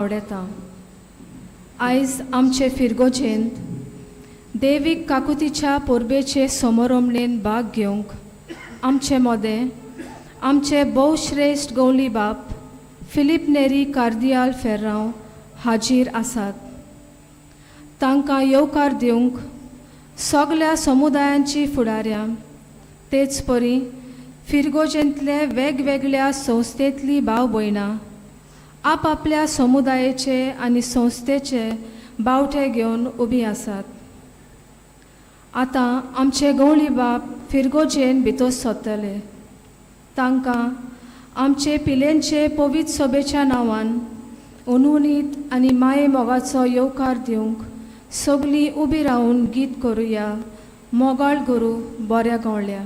आवडेता. आयज आमचे फिरगोजेंत देवीक काकुतीच्या परबेचे समोरमणेन भाग घेवंक आमचे मोदें आमचे भोवश्रेश्ठ गवली बाप फिलीप नेरी कार्दियाल फेर्रांव हाजीर आसात. तांकां येवकार दिवंक सगल्या समुदायांची फुडाऱ्यां तेच परी फिरगोजेंतले वेगवेगळ्या संस्थेंतली भाव भयणां आपआपल्या समुदायेचे आनी संस्थेचे बावटे घेवन उबी आसात. आतां आमचे गवळी बाप फिरगोजेन भितर सोदतले. तांकां आमचे पिलेंचे पवित्र सभेच्या नांवान उनुनीत आनी माये मोगाचो येवकार दिवंक सगलीं उबी रावन गीत करुया मोगाळ गुरू बऱ्या गवळ्या.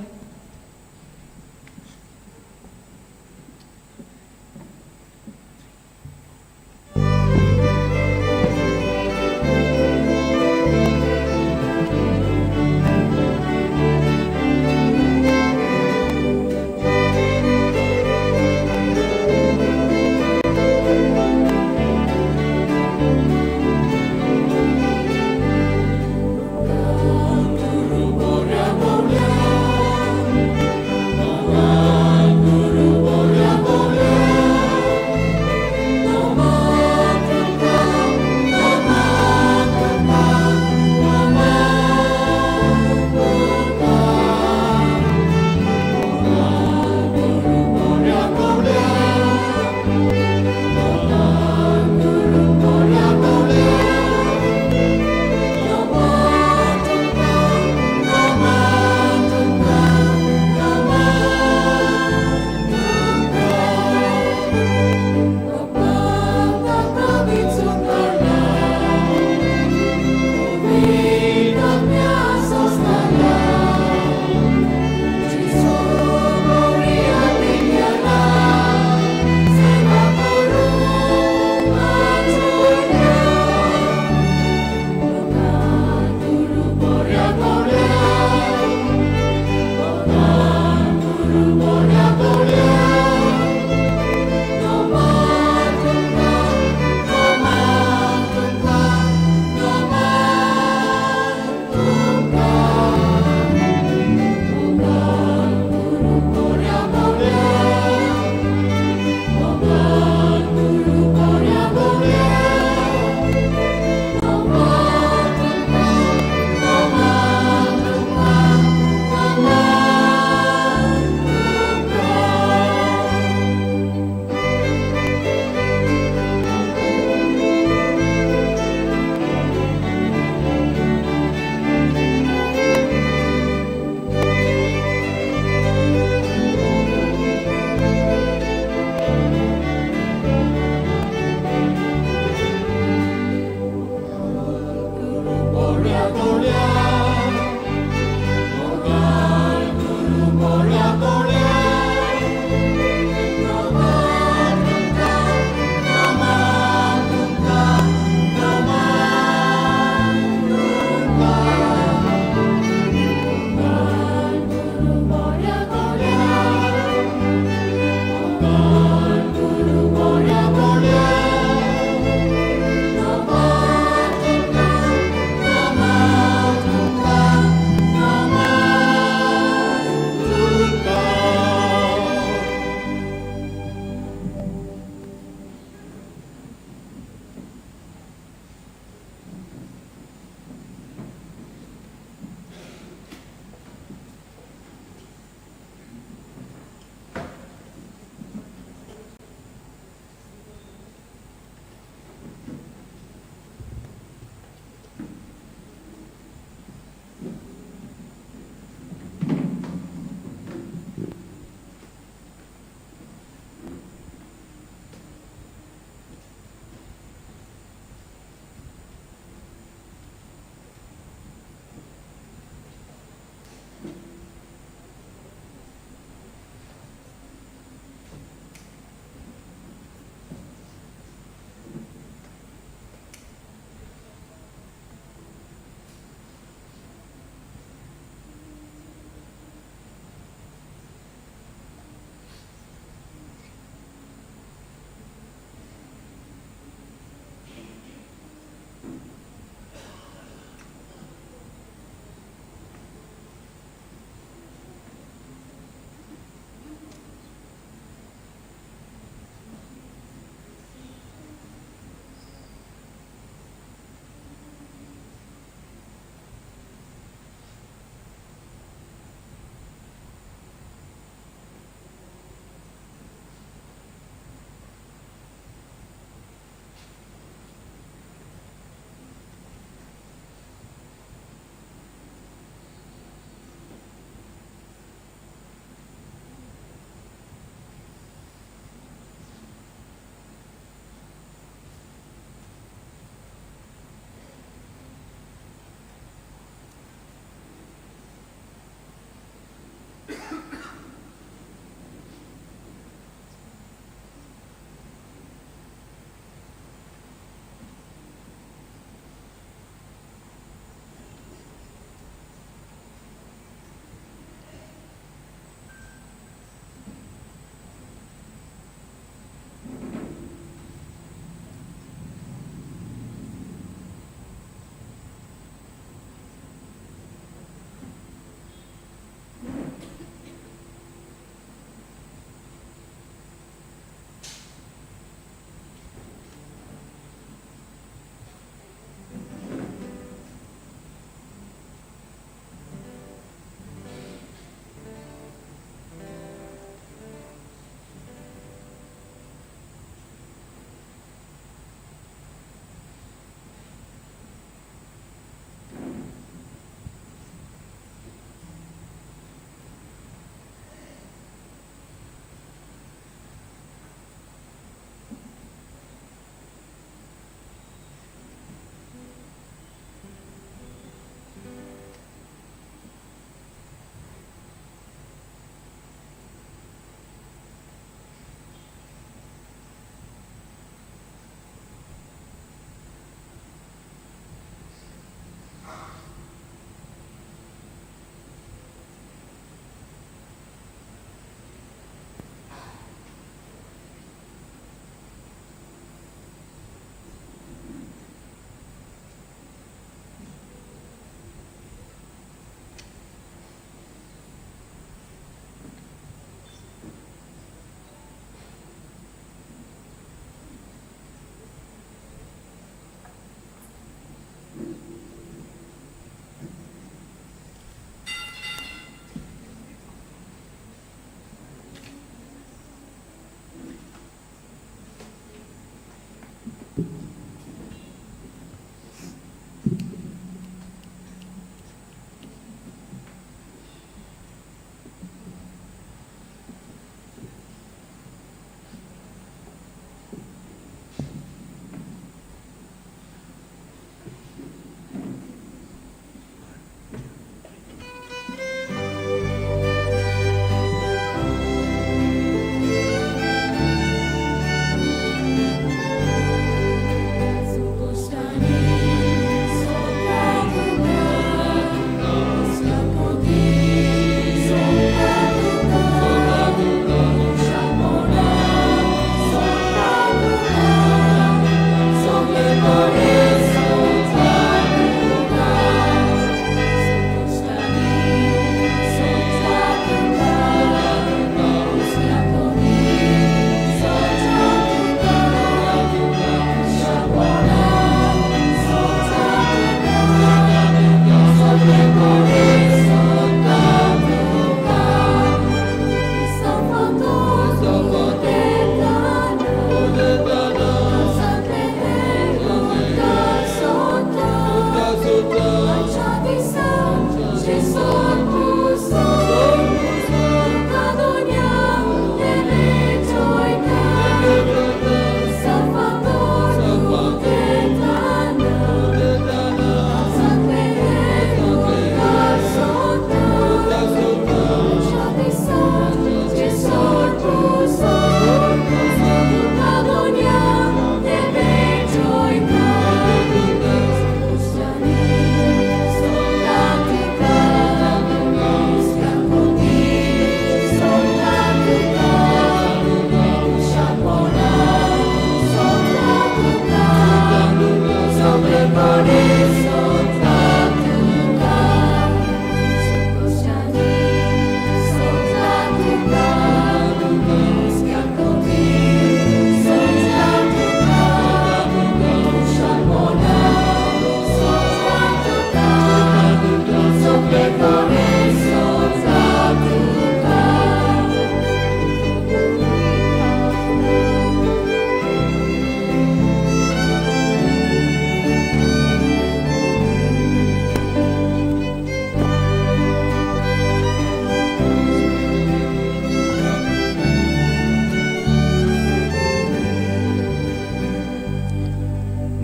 Guru Bora Maula.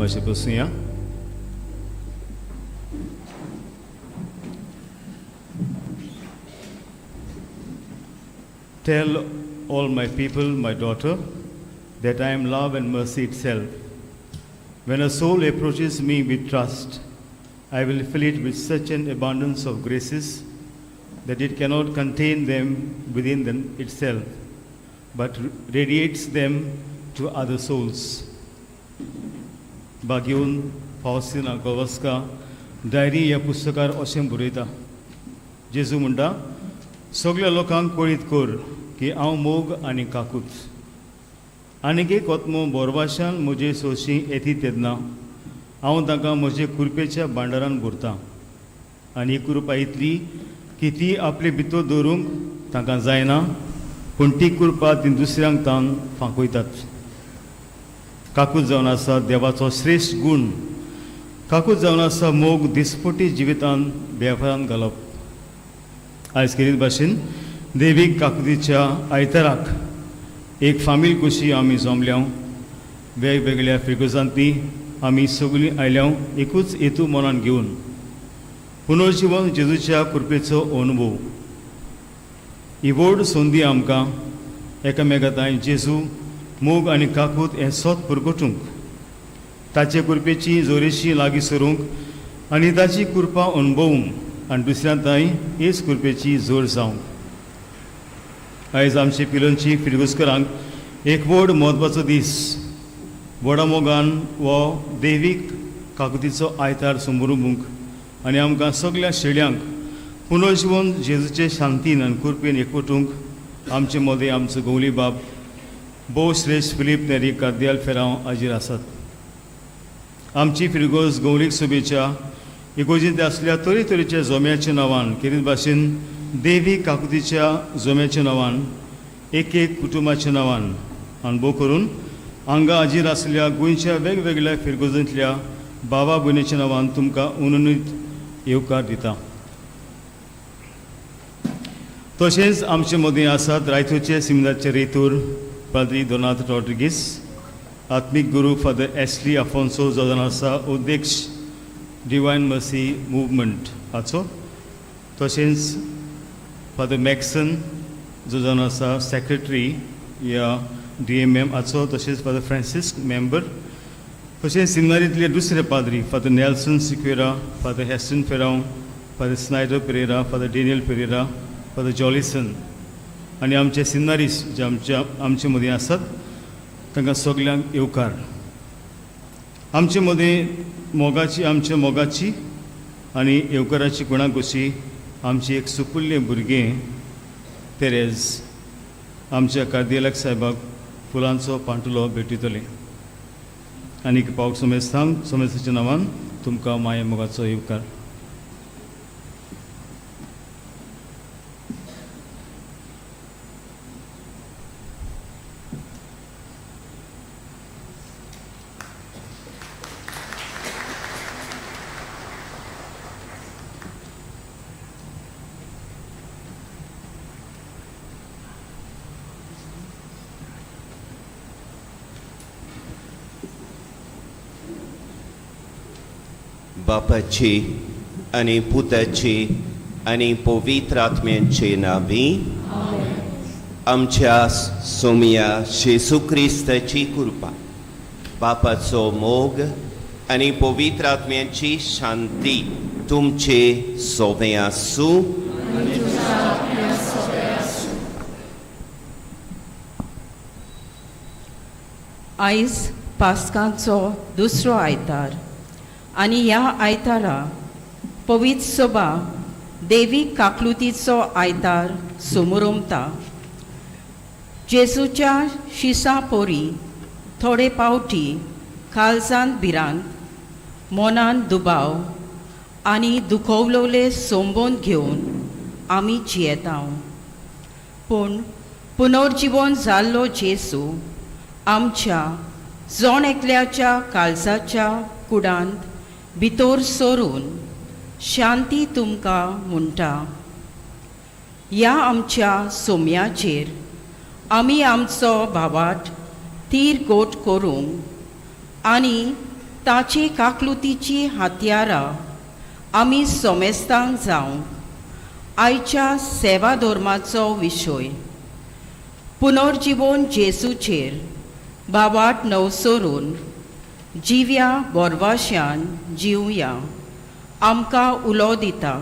मातशें बसुया. Tell all my people, my daughter, that I am love and mercy itself. When a soul approaches me with trust, I will fill it with such an abundance of graces that it cannot contain them within itself, but radiates them to other souls. बागेवन Faustina Kowalska diary ह्या पुस्तकार अशें बरयता. जेजू म्हणटा, सगल्या लोकांक कळीत कर की हांव मोग आनी काकूत. आनीक एक आत्मो बोरवाशान म्हजे सोशी येती तेन्ना हांव तांकां म्हजे कुरपेच्या भांडारान भरतां आनी ही कृपा इतली की ती आपले भितर दवरूंक तांकां जायना, पूण ती कृपा ती दुसऱ्यांक तान फांकयतात. काकूत जावन आसा देवाचो श्रेश्ठ गूण. काकूत जावन आसा मोग दिसपटी जिवितान वेव्हारान घालप. आयज केरीत भाशेन देवीक काकुतीच्या आयताराक एक फामील कशी आमी जमल्या. वेगवेगळ्या फिगर्जांतली आमी सगळीं आयल्या एकूच हेतू मनान घेवन, पुनर्जिवन जेजूच्या कृपेचो अनुभव. ही व्हड संदी आमकां एकामेका तांय जेजू मोग आनी काकूत हें सत पुरगटूंक, ताचे कृपेची जोरेशी लागीं सरूंक आनी ताची कृपा अणभवूंक आनी दुसऱ्या तांय हेच कृपेची जोर जावंक. आयज आमचे पिलोनची फिरगुजकरांक एक व्हड म्हत्वाचो दीस. व्हडा मोगान हो देवीक काकुतीचो आयतार समरूंक आनी आमकां सगल्या शेळ्यांक पुनर्जिवन जेजूचे शांतीन आनी कृपेन एकवटूंक आमचे मदें आमचो गवली बाब भोव श्रेश्ठ फिलीप नेरी कार्दियाल फेरांव हाजीर आसात. आमची फिरगोज गौरीक सभेच्या इगोर्जींत आसल्या तरेतरेच्या जोम्याच्या नांवान, केरीत भाशेन देवी काकुतीच्या जोम्याच्या नांवान, एक एक कुटुंबाच्या नांवान अणभव करून हांगा हाजीर आसल्या गोंयच्या वेगवेगळ्या फिरगोजांतल्या बाबा भयणीच्या नांवान तुमकां उननीत येवकार दिता. तशेंच आमचे मदीं आसात रायतूरचे सिमनाचे रेतूर पाद्री दोनात रॉड्रिगीस, आत्मीक गुरू फादर एस्ली अफोन्सो जो जावन आसा अध्यक्ष डिवायन मर्सी मुवमेंट हाचो, तशेंच फादर मॅक्सन जो जावन आसा सेक्रेटरी ह्या डीएमएम हाचो, तशेंच फादर फ्रांसीस मेंबर, तशेंच सिमनारींतले दुसरे पाद्री father Nelson Sequeira, father Haston Ferrao, father Snyder Pereira, father Daniel Pereira, father Jollison आनी आमचे सिमनारीस जे आमच्या आमचे मदीं आसात तांकां सगल्यांक येवकार. आमचे मदीं मोगाची, आमच्या मोगाची आनी येवकाराची गुणां कशी आमची एक सुपुल्लें भुरगें तेरेज आमच्या कार्दियलाक साहेबाक फुलांचो पांटुलो भेटयतलें. आनी एक पावट समेस्तांक समेस्ताच्या नांवान तुमकां माये मोगाचो येवकार. बापाची आनी पुताची आनी पवित्र आत्म्यांचे नावी. आमच्या सोमया जेजू क्रिस्ताची कृपा, बापाचो मोग आनी पवित्र आत्म्यांची शांती तुमचे सोवे आसूं. आयज पास्कांचो दुसरो आयतार आनी ह्या आयतारा पवित्र सभा देवी काकलुतीचो आयतार समोरमता. जेजूच्या शिसा पोरी थोडे पावटी काळजांत भिरांत, मनान दुबाव आनी दुखवलोले संबंद घेवन आमी जियेता. पूण पुनर्जिवन जाल्लो जेजू आमच्या जण एकल्याच्या काळजाच्या कुडांत भितर सरून शांती तुमकां म्हणटा. ह्या आमच्या सोम्याचेर आमी आमचो भावाट तीर गोट करूंक आनी ताची काकलुतीची हातयारां आमी सोमेस्तांक जावंक आयच्या सेवा धर्माचो विशय पुनर्जिवोन जेजूचेर बावाट नवसरून जिव्या बोरवाश्यान जिवया आमकां उलो दिता.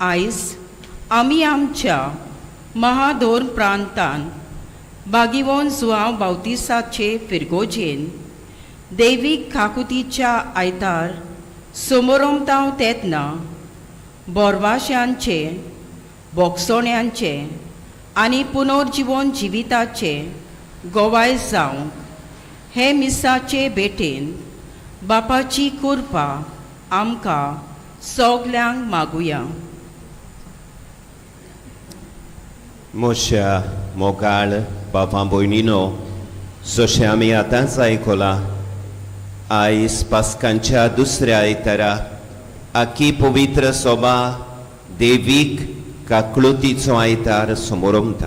आयज आमी आमच्या महाधोर प्रांतान बागिवोन जुआंव बावतिसाचे फिरगोजेन देवीक काकुतीच्या आयतार समोरमतांव तेतना बोरवाश्यांचे बोगसोण्यांचे आनी पुनर्जिवन जिविताचे गोवाय जावंक हे मिसाचे भेटेन बापाची कृपा आमकां सगल्यांक मागुया. मोश्या मोगाळ बाबा भयणीनो, जशें आमी आतांच आयकलां, आयज पास्कांच्या दुसऱ्या आयतारा आखी पवित्र सोबा देवीक काकळुतीचो आयतार समोरमता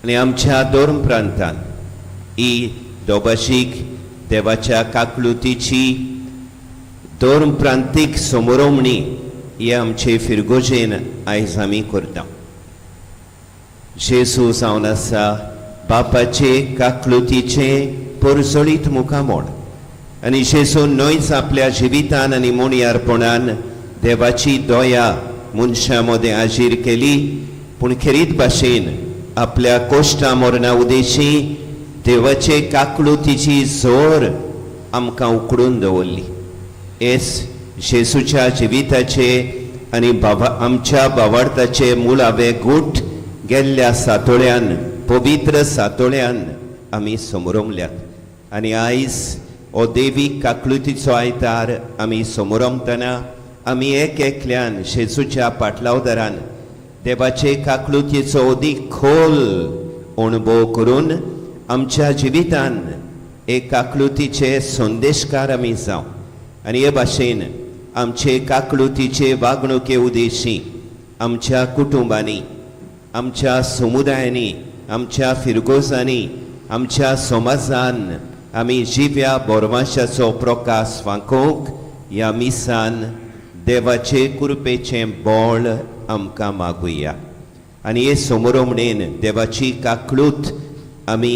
आनी आमच्या धर्म प्रांतान ही दोबाशीक देवाच्या काकळुतीची धर्म प्रांतीक समोरमणी ही आमचे फिरगोजेन आयज आमी करता. जेजू जावन आसा बापाचे काकलुतीचे परजळीत मुखामोड आनी जेजू न्हयच आपल्या जिवितान आनी मोणयारपणान देवाची दया मनशां मदें आजीर केली, पूण खेरीत भाशेन आपल्या कोश्टा मरणा उदेशी देवाचे काकलुतीची जोर आमकां उकडून दवरली. एस जेजूच्या जिविताचे आनी बाबा आमच्या बावार्थाचे मुळावे गूट गेल्ल्या सातोळ्यान पवित्र सातोळ्यान आमी समोरमल्यात आनी आयज हो देवीक काकलुतीचो आयतार आमी समोरमतना आमी एक एकल्यान जेजूच्या पाटलावदारान देवाचे काकलुतीचो अदीक खोल अणभव करून आमच्या जिवितान एक काकलुतीचे संदेशकार आमी जावं आनी हे भाशेन आमचे काकलुतीचे वागणुके उदेशी आमच्या कुटुंबांनी, आमच्या समुदायांनी, आमच्या फिरगोजांनी, आमच्या समाजान आमी जिव्या बोरवाशाचो प्रकाश फांकोवंक ह्या मिसान देवाचे कृपेचें बळ आमकां मागुया आनी हे समोरमणेन देवाची काकळूत आमी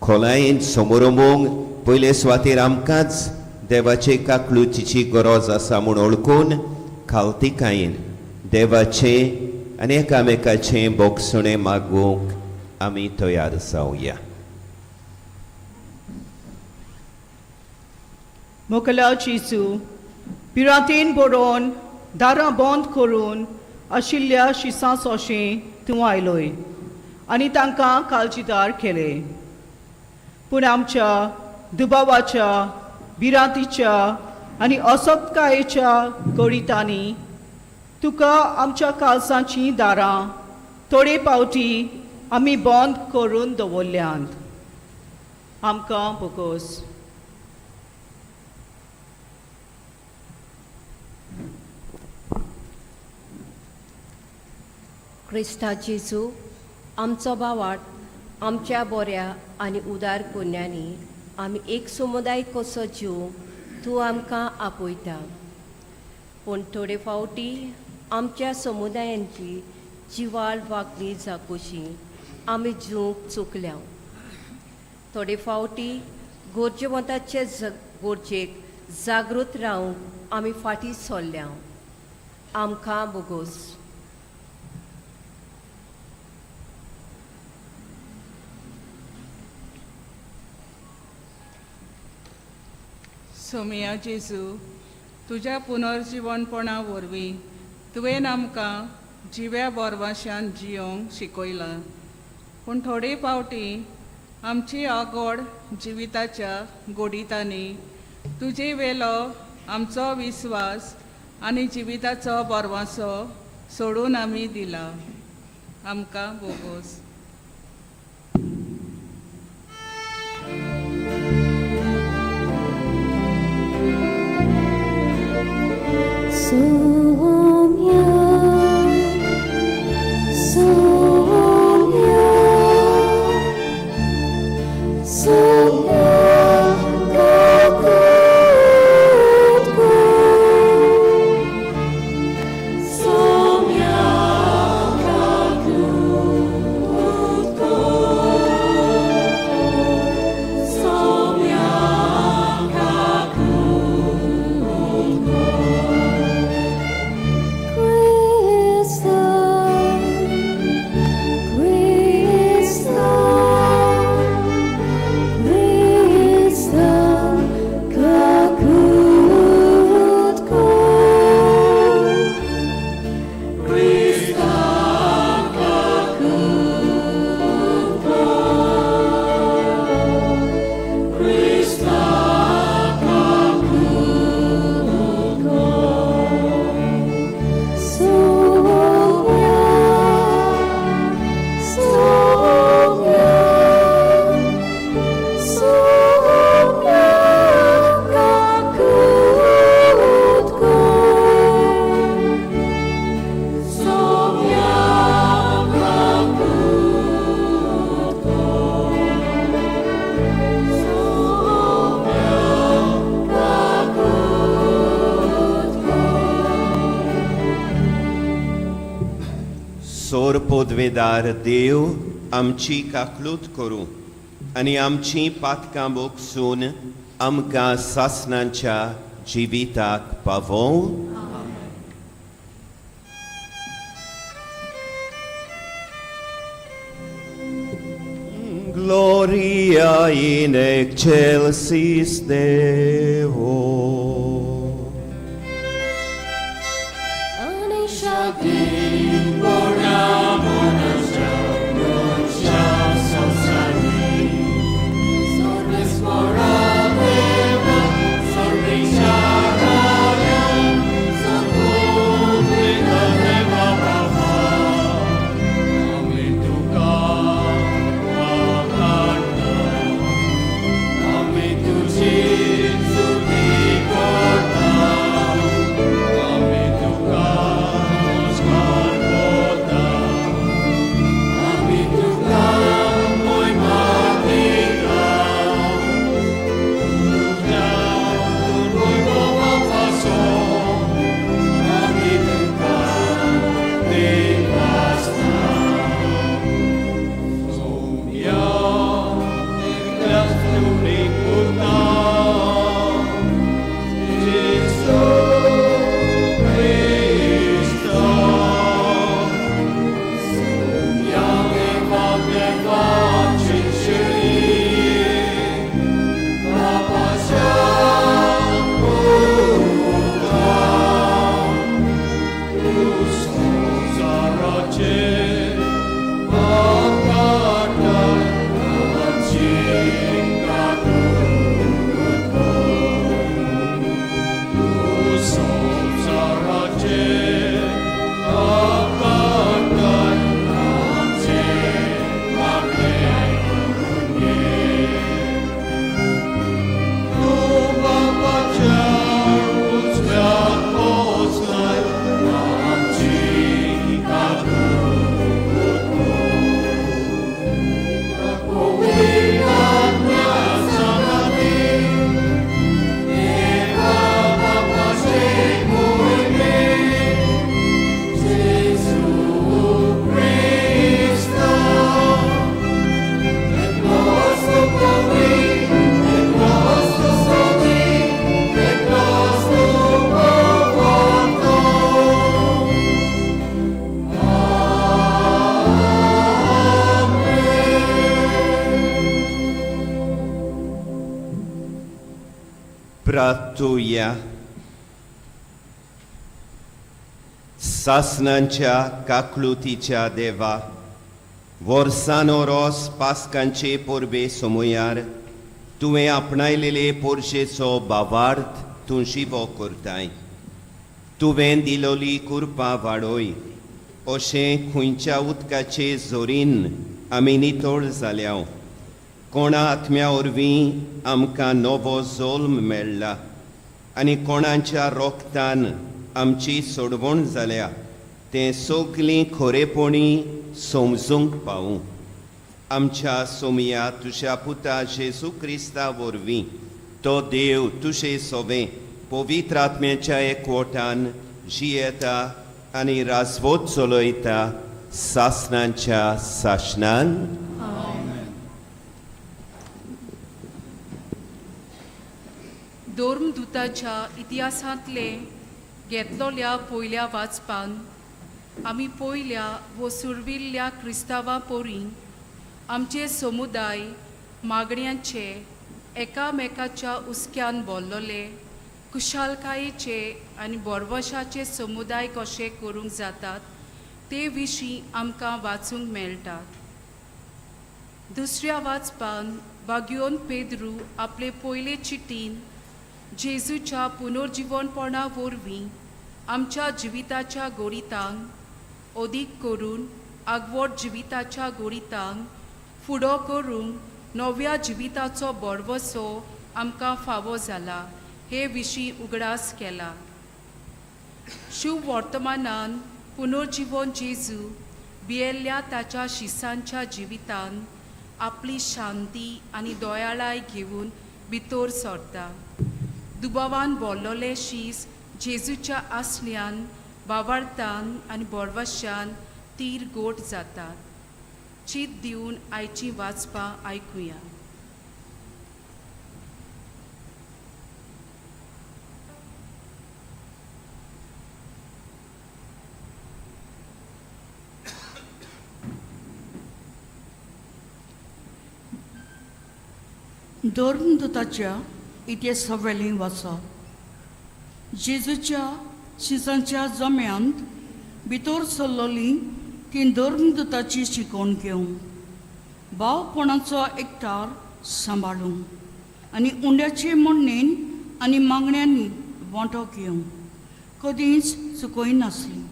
खोलायेन समोरमोंक पयले सुवातेर आमकांच देवाचे काकलुतीची गरज आसा म्हूण वळखून खालतिकायेन देवाचे आनी एकामेकाचें बोगसणें मागूंक आमी तयार जावया. मोकला जेजू भिरांतेन बरोवन दारां बंद करून आशिल्ल्या शिसां सोंशें तूं आयलोय आनी तांकां काळजीदार केले, पूण आमच्या दुबावाच्या भिरांतीच्या आनी असक्तकायेच्या गणितांनी तुका आमच्या काळजाचीं दारां थोडे पावटी आमी बंद करून दवरल्यांत. आमकां बोगोस. क्रिस्ता जेजू आमचो बावाट आमच्या बऱ्या आनी उदार पुण्यांनी आमी एक समुदाय कसो जीव तूं आमकां आपयता, पूण थोडे फावटी आमच्या समुदायांची जिवाळ वागणी जाकोशी आमी जिवंक चुकल्या. थोडे फावटी गरजेवंताचे गरजेक जागृत रावंक आमी फाटीं सरल्या. आमकां बोगोस. सोमिया जेजू, तुज्या पुनर्जिवनपणा वरवीं तुवें आमकां जिव्या बोरवाशान जियोंक शिकयलां, पूण थोडे फावटी आमची आगोड जिविताच्या गोडितांनी तुजे वेलो आमचो विस्वास आनी जिविताचो बोरवासो सोडून आमी दिला. आमकां बोगोस. Soumya, Soumya, Soumya. पोर पोदवेदार देव आमची काकलूत करूं आनी आमची पातकां बोगसून आमकां सासणाच्या जिविताक पावोवं. Gloria in excelsis Deo. प्रार्थुया. सासणांच्या काकलुतीच्या देवा, वर्सानो रोस पास्कांचे परबे सोमयार तुवें आपणायलेले पोरशेचो बावार्थ तूं शिवो करताय. तुवें दिलोली कुरपा वाडोय अशें खंयच्या उदकाचे जोरीन आमी नितळ जाल्या. कोणा आत्म्या वरवीं आमकां नवो जोल्म मेळ्ळा आनी कोणाच्या रोगतान आमची सोडवण जाल्या तें सगलीं खरेपणी समजूंक पावूं. आमच्या सोमया तुज्या पुता जेजू क्रिस्ता वरवीं तो देव तुजे सोवें पवित्र आत्म्याच्या एकवटान जियेता आनी राजवत चलयता सासणाच्या सासणान. धर्मदूताच्या इतिहासांतले घेतलोल्या पयल्या वाचपान आमी पयल्या वो सुरविल्ल्या क्रिस्तांवां पोरीं आमचे समुदाय मागण्यांचे एकामेकाच्या हुस्क्यान बोल्लोले खुशालकायेचे आनी बोरवशाचे समुदाय कशे करूंक जातात ते विशीं आमकां वाचूंक मेळटात. दुसऱ्या वाचपान बाग्योन पेद्रू आपले पयले चिटीन जेजूच्या पुनर्जिवनपणा वरवीं आमच्या जिविताच्या गोडितांक अदीक करून आगवट जिविताच्या गोडितांक फुडो करूंक नव्या जिविताचो बरवसो आमकां फावो जाला हे विशीं उगडास केला. शुभ वर्तमानान पुनर्जिवन जेजू भियेल्ल्या ताच्या शिसांच्या जिवितान आपली शांती आनी दोयाळाय घेवन भितर सरता. दुबावान बोल्लोले शीस जेजूच्या आसल्यान बावार्थान आनी बोरवशान तीर गोट जातात. चीत दिवन आयचीं वाचपां आयकुया. धर्मदूताच्या इतिहासावेलें वाचप. जेजूच्या शिसांच्या जम्यांत भितर सरलोली ती धर्मदूताची शिकवण घेवंक, भावपणाचो एकठार सांबाळूंक आनी उंड्याचे म्हणणेन आनी मागण्यांनी वांटो घेवंक कदींच चुकयनासली.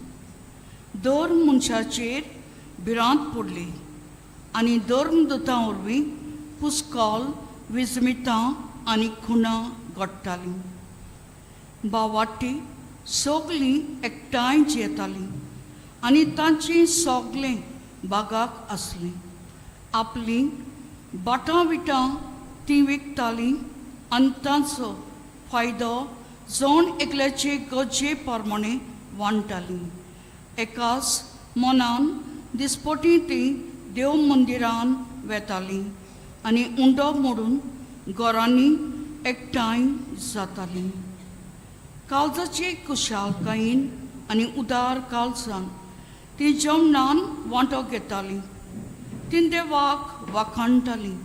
दर मनशाचेर भिरांत पडली आनी धर्मदूतां वरवीं पुस्कॉल विजमितां आनी खुणां घडटालीं. बावाटी सगलीं एकठांय जियेतालीं आनी तांचीं सगलें बागाक आसलीं. आपलीं बाटां विटां तीं विकतालीं आनी तांचो फायदो जण एकल्याचे गरजे प्रमाणें वांट्टालीं. एकाच मनान दिसपटी तीं देव मंदिरान वेतालीं आनी उंडो मोडून घरांनी एकठांय जातालीं. काळजाचे कुशालकायेन आनी उदार काळजान ती जेवणान वांटो घेतालीं. ती देवाक वाखाणटालीं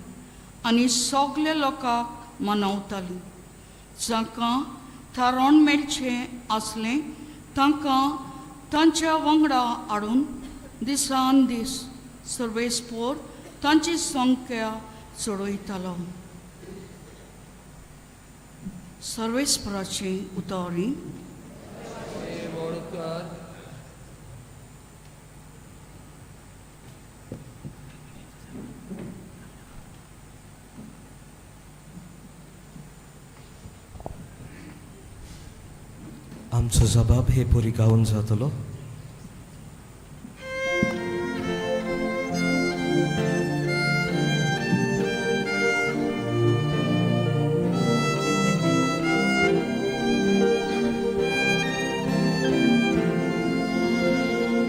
आनी सगल्या लोकांक मनवतालीं. जांकां थारावन मेळचें आसलें तांकां तांच्या वांगडा हाडून दिसान दीस सर्वेस्पोर तांची संख्या चडयतालो. सर्वेस्पराची उतरी. आमचो जबाब हे पुरी गावन जातलो.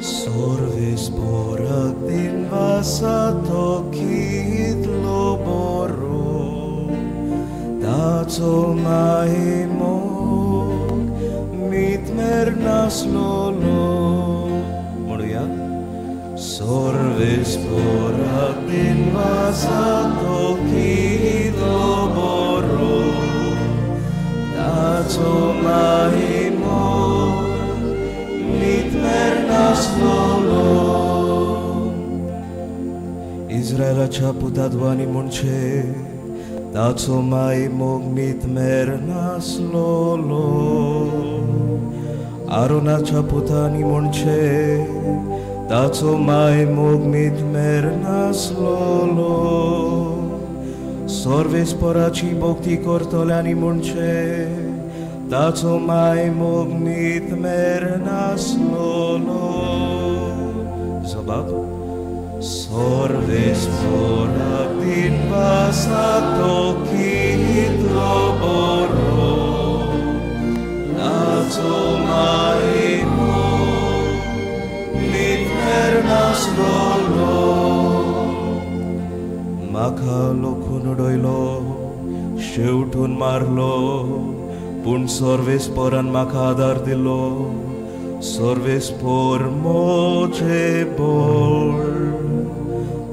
Sorves porak din vasato kitlo boro taco mahimok mitmer naslolo. म्हणुया. Sorves porak din vasato kitlo boro taco mahimok mitmer naslolo. इस्रायलाच्या पुताद्वानी म्हणचे ताचो माय मोग मितमेर नासलोलो. आरोनाच्या पुतांनी म्हणचे ताचो माय मोग मितमेर नासलोलो. सर्वेस्पराची भक्ती करतल्यांनी म्हणचे ताचो माय मोग मितमेर नासलोलो. जबाब. Sorves porak din vasato kitlo boro taco mahimok mitmer naslolo. म्हाका लोखून उडयलो, शेवटून मारलो, पूण सर्वेस्परान म्हाका आदार दिलो. सर्वेस्पोर मोजे बोळ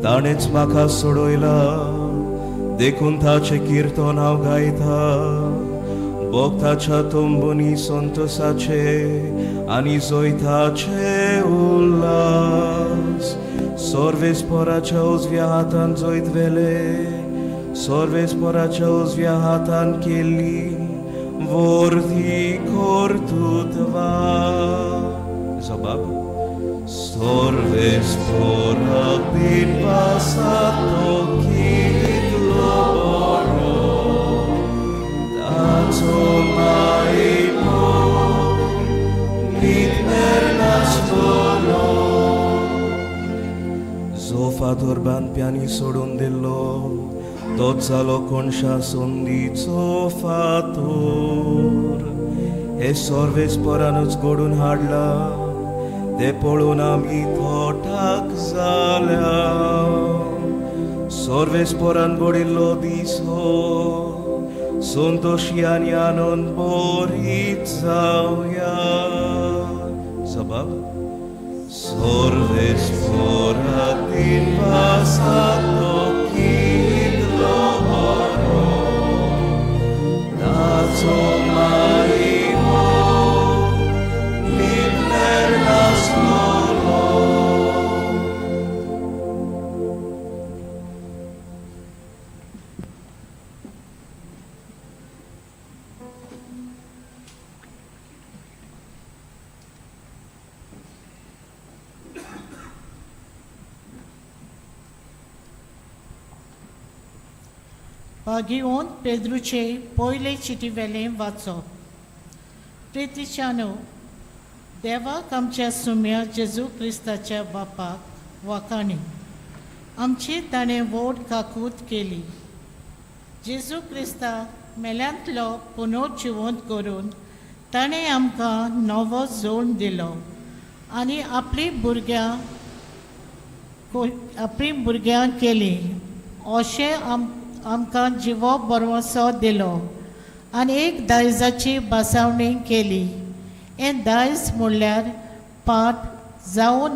ताणेच म्हाका सोडयला, देखून ताचें किर्तन हांव गायता. भक्ताच्या तंबुनी संतोसाचे आनी जैताचे उल्हास. सर्वेस्पराच्या उजव्या हातान जैत व्हेले, सर्वेस्पराच्या उजव्या हातान केल्ली वर्दी कर्तृत्वा. जबाब. Sorves porak din vasato kitlo boro taco mahimok mitmer naslolo. जो फातर बांदप्यांनी सोडून दिल्लो तोच जालो कोणशा संदीचो फातोर. हे सर्वेस्परानूच घडून हाडला, ते पळोवन आमी थोटाक जाल्या. सर्वेस्परान घडिल्लो दीस हो, संतोशी आनी आनंद बरीत जावया. जबाब सर्वेस्परा दिनवासा तो कितलो बरो, ताचो मारिमो लिपलेर नासलोलो. भागिवंत पेद्रूचे पयले चिटीवेलें वाचप. प्रितीच्यानो, देवाक आमच्या सुम्या जेजू क्रिस्ताच्या बापाक वाखाणी. आमची ताणें व्हड काकूत केली. जेजू क्रिस्ताक मेल्यांतलो पुनर्जिवंत करून ताणें आमकां नवो जोड दिलो आनी आपली भुरग्यां केली अशें आमकां जिवो बरवसो दिलो आनी एक दायजाची बसावणी केली. हें दायज म्हणल्यार पाट जावं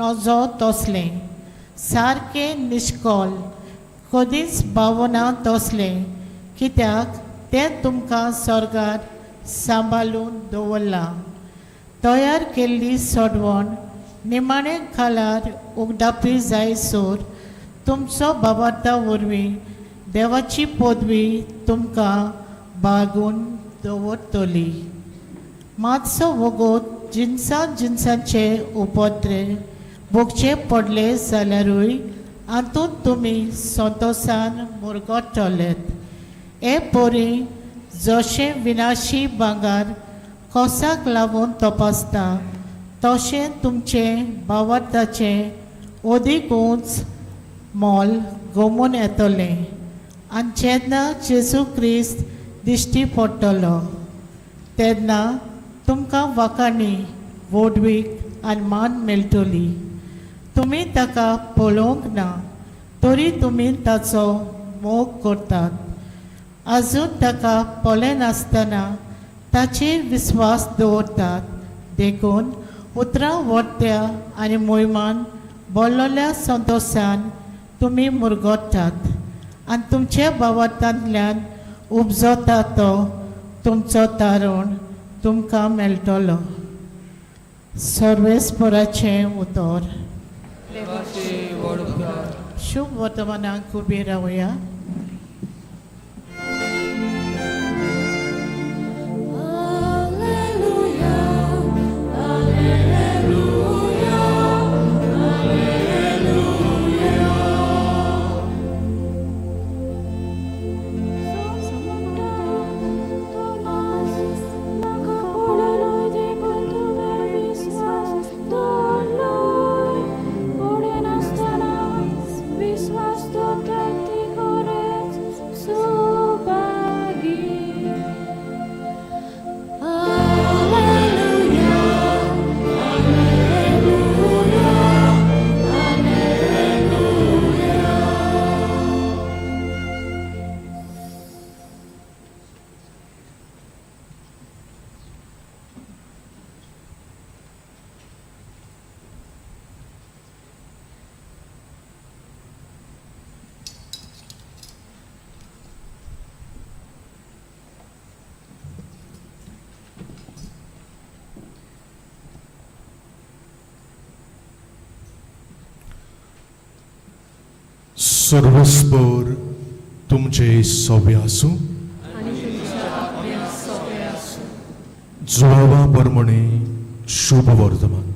नजो तसलें सारकें निश्कोल कदींच बावना तसलें, कित्याक तें तुमकां स्वर्गार सांबाळून दवरलां. तयार केल्ली सोडवण निमाणे खालार उगडापी जायसर तुमचो बाबार्था वरवीं देवाची पदवी तुमकां बागून दवरतली. मातसो वगत जिनसा जिनसांचे उपद्रे भोगचे पडले जाल्यारूय हातूंत तुमी संतोसान मुरगटलेत. हे परी जशें विनाशी भांगर कोसाक लावून तपासता तशें तुमचें भावार्थाचें अदीक उंच मोल गोमून येतलें आनी जेन्ना जेजू क्रिस्त दिश्टी पडटलो तेन्ना तुमकां वाखाणी व्हडवीक आनी मान मेळटली. तुमी ताका पळोवंक ना तरी तुमी ताचो मोग करतात. आजून ताका पळयनासतना ताचेर विस्वास दवरतात. देखून उतरां व्हडत्या आनी मोहिमान बोल्लोल्या संतोशान तुमी मुरगोटात आनी तुमच्या भावार्थांतल्यान उपजता तो तुमचो तारण तुमकां मेळटलो. सर्वेस्पराचें उतर. शुभ वर्तमानाक उबी रावया. सर्वस्पर तुमचे सोबे आसूं. जुळावा परमणे शुभ वर्तमान.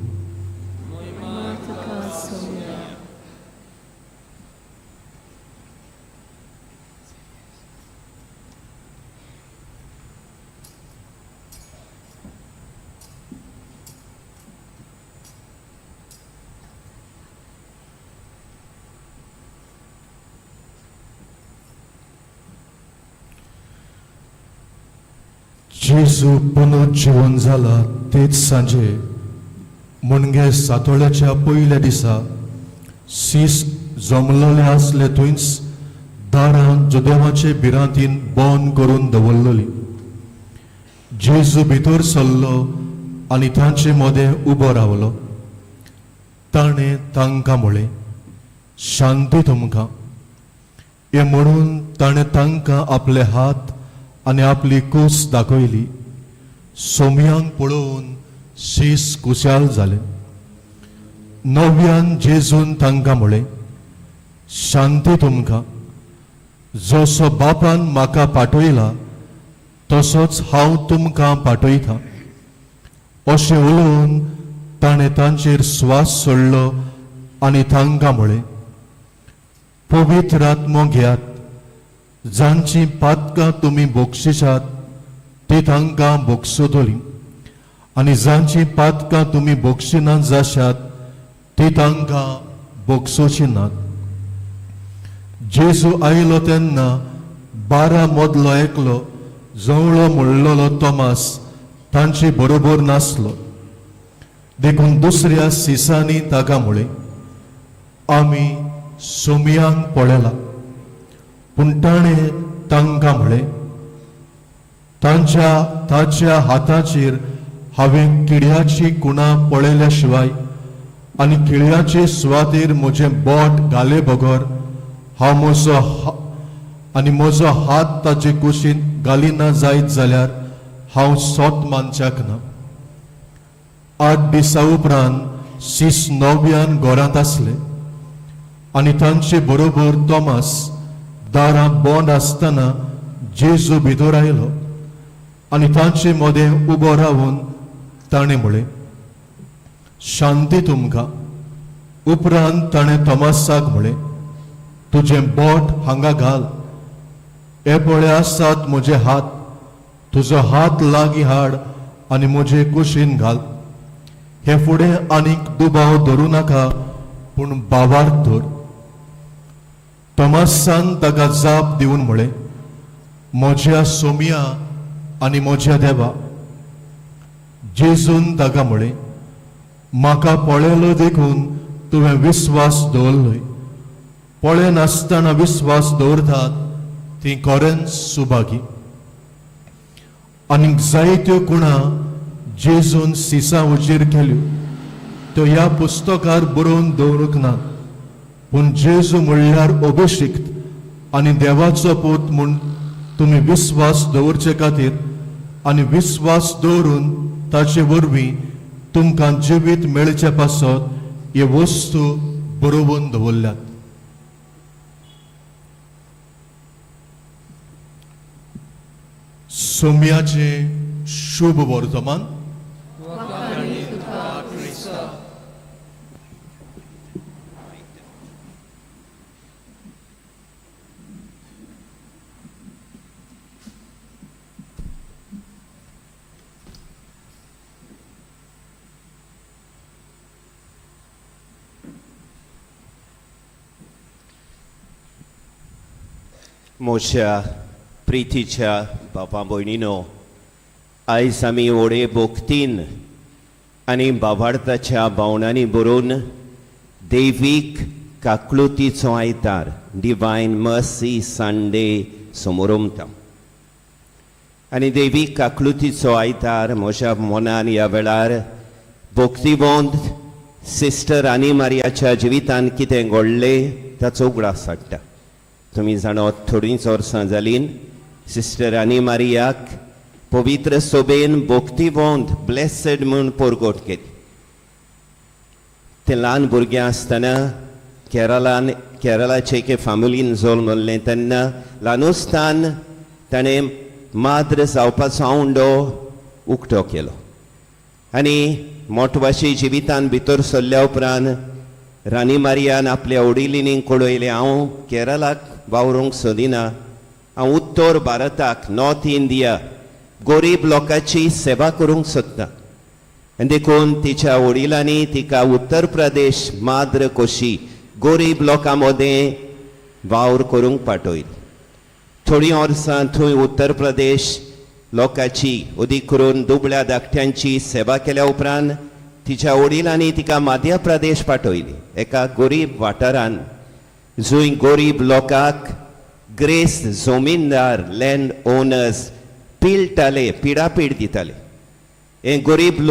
जेजू पुनर्जीवन जाला तेच सांजे म्हणजे सातोळ्याच्या पयल्या दिसा सीस जमलोले आसले थंयच दारां जुदेवाचे भिरांतीन बंद करून दवरलेली. जेजू भितर सरलो आनी तांचे मदें उबो रावलो. ताणें तांकां म्हळें, शांती तुमकां. हें म्हणून ताणें तांकां आपले हात आनी आपली कूस दाखयली. सोमयांक पळोवन शीस कुशाल जालें. नव्यान जेजून तांकां म्हळें, शांती तुमकां. जसो बापान म्हाका पाठयला तसोच हांव तुमकां पाठयतां. अशें उलोवन ताणें तांचेर स्वास सोडलो आनी तांकां म्हळें, पवित्र आत्मो घेयात. जांचीं पातकां तुमी बक्षिशात ती तांकां बक्षतलीं आनी जांचीं पातकां तुमी बक्षिनात जाशात ती तांकां बक्षोची नात. जेजू आयलो तेन्ना 12 मदलो एकलो जवळो म्हणलेलो तोमास तांचे बरोबर नासलो. देखून दुसऱ्या सिसांनी ताका म्हळें, आमी सोमयांक पळयला. पूण ताणें तांकां म्हळें, तांच्या ताच्या हाताचेर हांवें किड्याची कुणां पळयल्या शिवाय आनी किळयाचे सुवातेर म्हजें बोट घाले बगर हांव म्हजो आनी म्हजो हात ताचे कुशीन घालिना जायत जाल्यार हांव सोत मानच्याक ना. 8 दिसां उपरांत शीस नव्यान घरांत आसले आनी तांचे बरोबर तोमास. दारां बंद आसतना जेजू भितर आयलो आनी तांचे मदें उबो रावन ताणें म्हळें, शांती तुमकां. उपरांत ताणें तोमासाक म्हळें, तुजें बोट हांगा घाल, हे पळय आसात म्हजे हात, तुजो हात लागीं हाड आनी म्हजे कुशीन घाल. हे फुडें आनीक दुबाव धरूं नाका, पूण बावार धर. तोमासान ताका जाप दिवन म्हळें, म्हज्या सोमया आनी म्हज्या देवा. जेजून ताका म्हळें, म्हाका पळयलो देखून तुवें विस्वास दवरलोय. पळयनासतना विस्वास दवरतात ती खरेंच सुभागी. आनीक जायत्यो कुणां जेजून सिसा उजीर केल्यो, त्यो ह्या पुस्तकार बरोवन दवरूंक ना. पूण जेजू म्हणल्यार अभिशिक्त आनी देवाचो पूत म्हूण तुमी विस्वास दवरचे खातीर आनी विस्वास दवरून ताचे वरवीं तुमकां जिवीत मेळचे पासत हे वस्तू बरोवन दवरल्यात. सोम्याचें शुभ वर्तमान. म्हज्या प्रितीच्या बापा भयणीनो, आयज आमी व्हडे भक्तीन आनी बाबार्थाच्या भावनांनी बरोवन दैवीक काकळुतीचो आयतार डिवायन मर्सी संडे समोरमता. आनी देवीक काकळुतीचो आयतार म्हज्या मनान ह्या वेळार भक्तिवंत सिस्टर आनी मारियाच्या जिवितान कितें घडलें ताचो उगडास हाडटा. तुमी जाणा, थोडींच वर्सां जालीं सिस्टर आनी मारियाक पवित्र सोबेन भक्तिवंत ब्लेसड म्हूण परगट केली. तें ल्हान भुरगें आसतना केरळान केरळाचे एके फामिलीन जल्मल्लें तेन्ना ल्हानुस्तान ताणें माद्र जावपाचो आवंडो उक्तो केलो आनी मोटवाशी जिवितान भितर सरल्या उपरांत रानी मारियान आपल्या वडिलींनी कळयलें, हांव केरळाक वावरूंक सोदिना, हांव उत्तर भारताक नॉर्थ इंडिया गरीब लोकांची सेवा करूंक सोदता. आनी देखून तिच्या वडिलांनी तिका उत्तर प्रदेश माद्र कशी गरीब लोकां मदें वावर करूंक पाठयली. थोडीं वर्सां थंय उत्तर प्रदेश लोकांची अदीक करून दुबळ्या धाकट्यांची सेवा केल्या उपरांत तिच्या वडिलांनी तिका मध्य प्रदेश पाठयली एका गरीब वाठारान जंय गरीब लोकांक ग्रेस जमीनदार लँड ओनर्स पिळटाले, पिडापीड दिताले. हें गरीब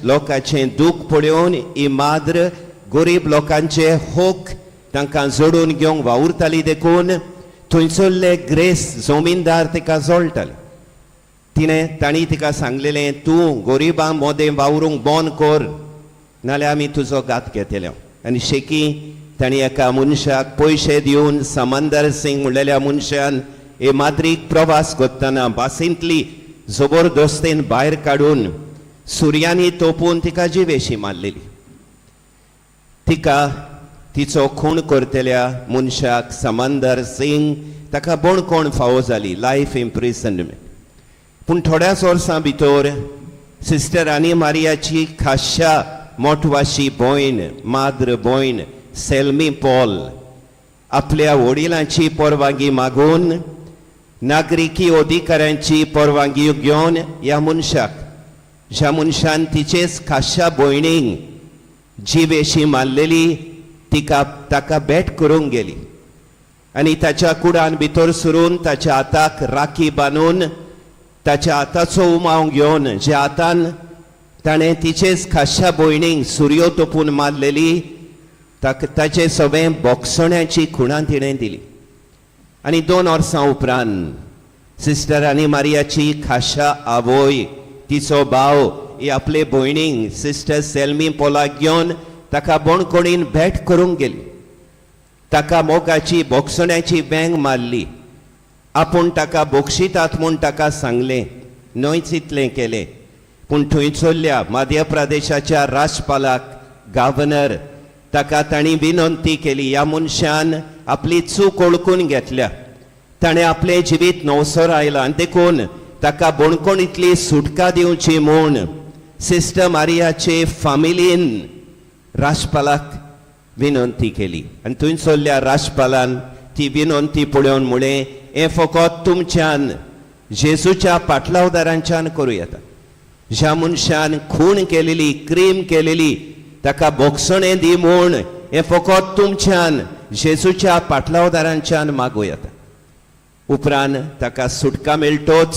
लोकांचें दूख पळोवन ही माद्र गरीब लोकांचे हक तांकां जोडून घेवंक वावुरताली, देखून थंयसरले ग्रेस जमीनदार तिका जळटाले. तिणें तांणी तिका सांगलेलें, तूं गरिबां मोदें वावरूंक बंद कर, नाल्यार आमी तुजो घात घेतले. आनी शेकी तांणी एका मनशाक पयशे दिवन समंदर सिंग म्हणलेल्या मनशान हे माद्रीक प्रवास करतना बासींतली जबरदस्तेन भायर काडून सुर्यांनी तोपून तिका जिवेशी मारलेली. तिका तिचो खून करतल्या मनशाक समंदर सिंग ताका बणकोण फावो जाली, लायफ इम्प्रिजनमेंट. पूण थोड्याच वर्सां भितर सिस्टर आनी मारियाची खाशा मोटवाशी भयण, माद्र भयण सेल्मी पॉल आपल्या वडिलांची परवानगी मागून नागरिकी अधिकाऱ्यांची परवानगी घेवन ह्या मनशाक, ज्या मनशान तिचेच खाशा भयणीक जिवेशी मारलेली, तिका ताका भेट करूंक गेली आनी ताच्या कुडान भितर सरून ताच्या हाताक राखी बांदून ताच्या हाताचो उमाव घेवन, ज्या हातान ताणें तिचेच खाशा भयणीक सुरयो तोपून मारलेली, ताका ताचे सगळें बोगसण्याची खुणां तिणें दिली. आनी 2 वर्सां उपरांत सिस्टर आनी मारियाची खाशा आवय, तिचो भाव ही आपले भयणीक सिस्टर सेल्मी पोलाक घेवन ताका बणकोणीन भेट करूंक गेली. ताका मोगाची बोगसण्याची वेंग मारली, आपूण ताका बोगशितात म्हूण ताका सांगलें, न्हयच इतलें केलें पूण थंयसरल्या मध्य प्रदेशाच्या राजपालाक, गव्हर्नर, ताका तांणी विनंती केली, ह्या मनशान आपली चूक वळखून घेतल्या, ताणें आपलें जिवीत नवसर आयलां आनी देखून ताका बणकोणींतली सुटका दिवची म्हूण सिस्टर मारियाचे फामिलीन राजपालाक विनंती केली. आनी थंयसरल्या राजपालान ती विनंती पळोवन म्हणलें, हें फकत तुमच्यान जेजूच्या पाटलावदारांच्यान करूं येता. ज्या मनशान खून केलेली, क्रीम केलेली, ताका बोगसणें दी म्हूण हें फकत तुमच्यान जेजूच्या पाटलावदारांच्यान मागूं येता. उपरांत ताका सुटका मेळटोच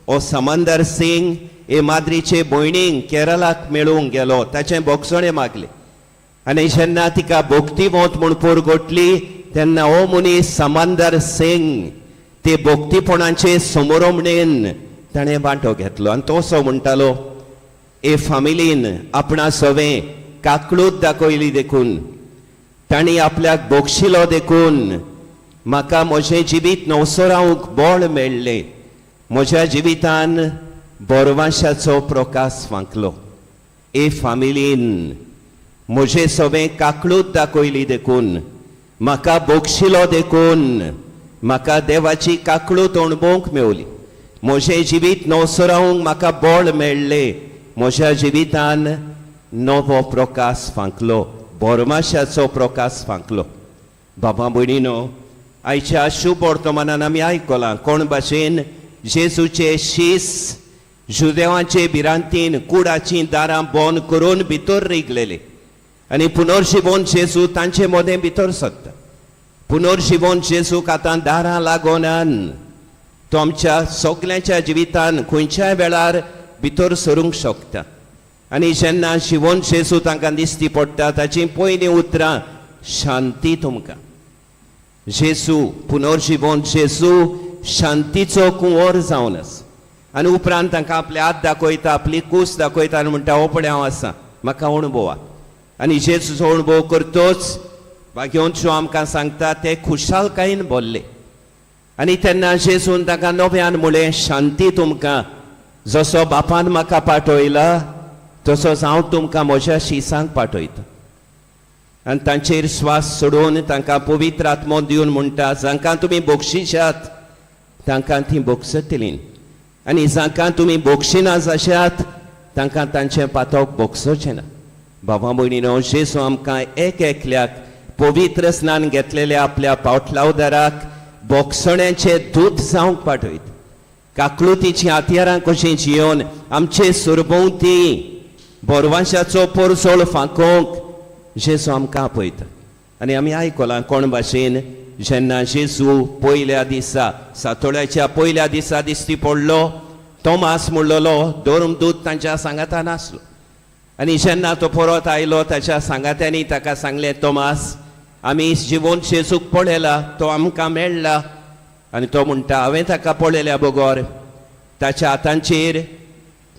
हो समंदर सिंग हे माद्रीचे भयणीक केरलाक मेळूंक गेलो, ताचें बोगसणें मागलें. आनी जेन्ना तिका भोक्तीवंत म्हूण पोरगोटली तेन्ना हो मनीस समंदर सिंग ते भोक्तीपणाचे समोरमणेन ताणें वांटो घेतलो. आनी तो असो म्हणटालो, हे फामिलीन आपणा सवें काकळूत दाखयली देखून, तांणी आपल्याक बोगशिलो देखून म्हाका म्हजें जिवीत नवसरावंक बळ मेळ्ळें, म्हज्या जिवितान बोरवाशाचो प्रकाश फांकलो. हे फामिलीन म्हजें सवें काकळूत दाखयली देखून, म्हाका बोगशिलो देखून म्हाका देवाची काकळूत अणभवंक मेवली, म्हजें जिवीत नवसरावंक म्हाका बळ मेळ्ळें, म्हज्या जिवितान नवो प्रकाश फांकलो, बोरमाशाचो प्रकाश फांकलो. बाबा भयणीनो, आयच्या शुभ वर्तमानान आमी आयकलां कोण भाशेन जेजूचे शीस जुदेवांचे भिरांतीन कुडाचीं दारां बंद करून भितर रिगलेले आनी पुनर्जिवन जेजू तांचे मदें भितर सरता. पुनर्जिवन जेजूक आतां दारां लागोनान, तो आमच्या सगल्यांच्या जिवितान खंयच्याय वेळार भितर सरूंक शकता. आनी जेन्ना जिवन जेजू तांकां दिसती पडटा ताचीं पयलीं उतरां, शांती तुमकां. जेजू पुनर्जिवन जेजू शांतीचो कुंवर जावन आसा. आनी उपरांत तांकां आपले हात दाखयता, आपली कूस दाखयता आनी म्हणटा, हो पळय हांव आसा, म्हाका अणभवात. आनी जेजूचो अणभव करतोच भाग्योंचो आमकां सांगता ते खुशालकायेन भरले. आनी तेन्ना जेजून तांकां नव्यान म्हणलें, शांती तुमकां, जसो बापान म्हाका पाठयला तसोच हांव तुमकां म्हज्या शिसांक पाठयता. आनी तांचेर स्वास सोडून तांकां पवित्र आत्मो दिवन म्हणटा, जांकां तुमी बक्षिशात तांकां ती बोगसतलीं आनी जांकां तुमी बोगशिना जाशात तांकां तांचें पातक बोगसचें ना. बाबा भयणीनो, जेजू आमकां एक एकल्याक पवित्र स्नान घेतलेल्या आपल्या पावटलावदाराक बोगसण्याचे दूत जावंक पाठयत. काकळुतीचीं हत्यारां कशीं जियोवन आमचे सरभोंवती बोरवांशाचो पोरसोळ फांकोवंक जेजू आमकां आपयता. आनी आमी आयकलां कोण भाशेन जेन्ना जेजू पयल्या दिसा सातोळ्याच्या पयल्या दिसा दिश्टी पडलो, तोमास म्हणलेलो धर्मदूत तांच्या सांगाता नासलो. आनी जेन्ना तो परत आयलो ताच्या सांगात्यांनी ताका सांगलें, तोमास आमी जिवोन जेजूक पळयला, तो आमकां मेळ्ळा. आनी तो म्हणटा, हांवें ताका पळयल्या बगर ताच्या हातांचेर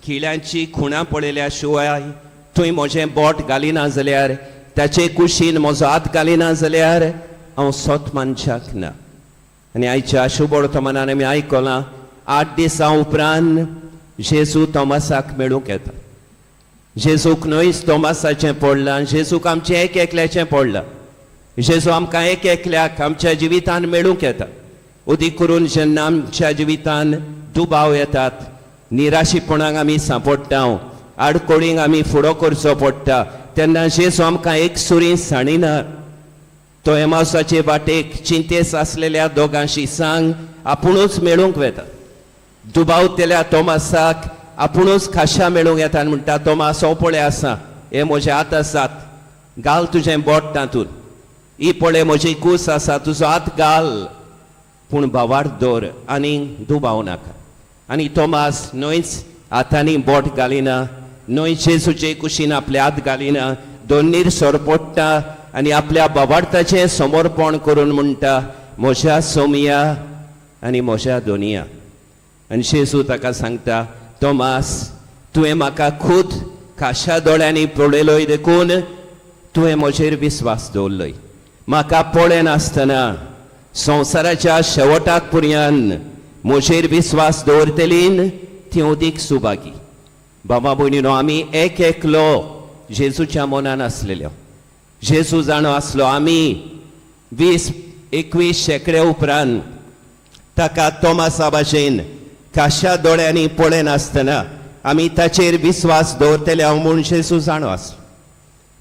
खिळ्यांची खुणां पळयल्या शिवाय थंय म्हजें बोट घालिना जाल्यार, ताचे कुशीन म्हजो हात घालिना जाल्यार हांव सत मानशाक ना. आनी आयच्या शुभवर्तमानान आमी आयकलां 8 दिसां उपरांत जेजू तोमासाक मेळूंक येता. जेजूक न्हयच तोमासाचें पडलां, जेजूक आमचें एक एकल्याचें पडलां. जेजू आमकां एक एकल्याक आमच्या जिवितान मेळूंक येता. अदीक करून जेन्ना आमच्या जिवितान दुबाव येतात, निराशीपणाक आमी सांपडटा, आडकोळींक आमी फुडो करचो पडटा, तेन्ना जेजू आमकां एक सुरी सांडिना. तो एमावसाचे वाटेक चिंतेस आसलेल्या दोगांशी सांग आपुणूच मेळूंक वेता. दुबावतेल्या तोमासाक आपुणूच खाशा मेळूंक येता आनी म्हणटा, तोमास हो पळय आसा, हे म्हजे हात आसात, घाल तुजें बोट तातूंत, ही पळय म्हजी कूस आसा, तुजो हात घाल, पूण भावार्थ दवर आनी दुबाव नाका. आनी तोमास न्हयच हातांनी बोट घालिना, न्हय जेजूचे कुशीन आपले हात घालिना, दोनीर सरपडटा आनी आपल्या भावार्थाचें समर्पण करून म्हणटा, म्हज्या सोमया आनी म्हज्या दोनिया. आनी जेजू ताका सांगता, तोमास तुवें म्हाका खूद खाशा दोळ्यांनी पळयलोय देखून तुवें म्हजेर विस्वास दवरलोय. म्हाका पळयनासतना संवसाराच्या शेवटाक पर्यंत म्हजेर विस्वास दवरतलीन ती अदीक सुभागी. बाबा भयणीनो, आमी एक एकलो जेजूच्या मनान आसलेल्यो. जेजू जाणो आसलो आमी 20-21 शेंकडे उपरांत ताका तोमासा भाशेन काशा दोळ्यांनी पळयनासतना आमी ताचेर विस्वास दवरतले हांव म्हूण जेजू जाणो आसलो.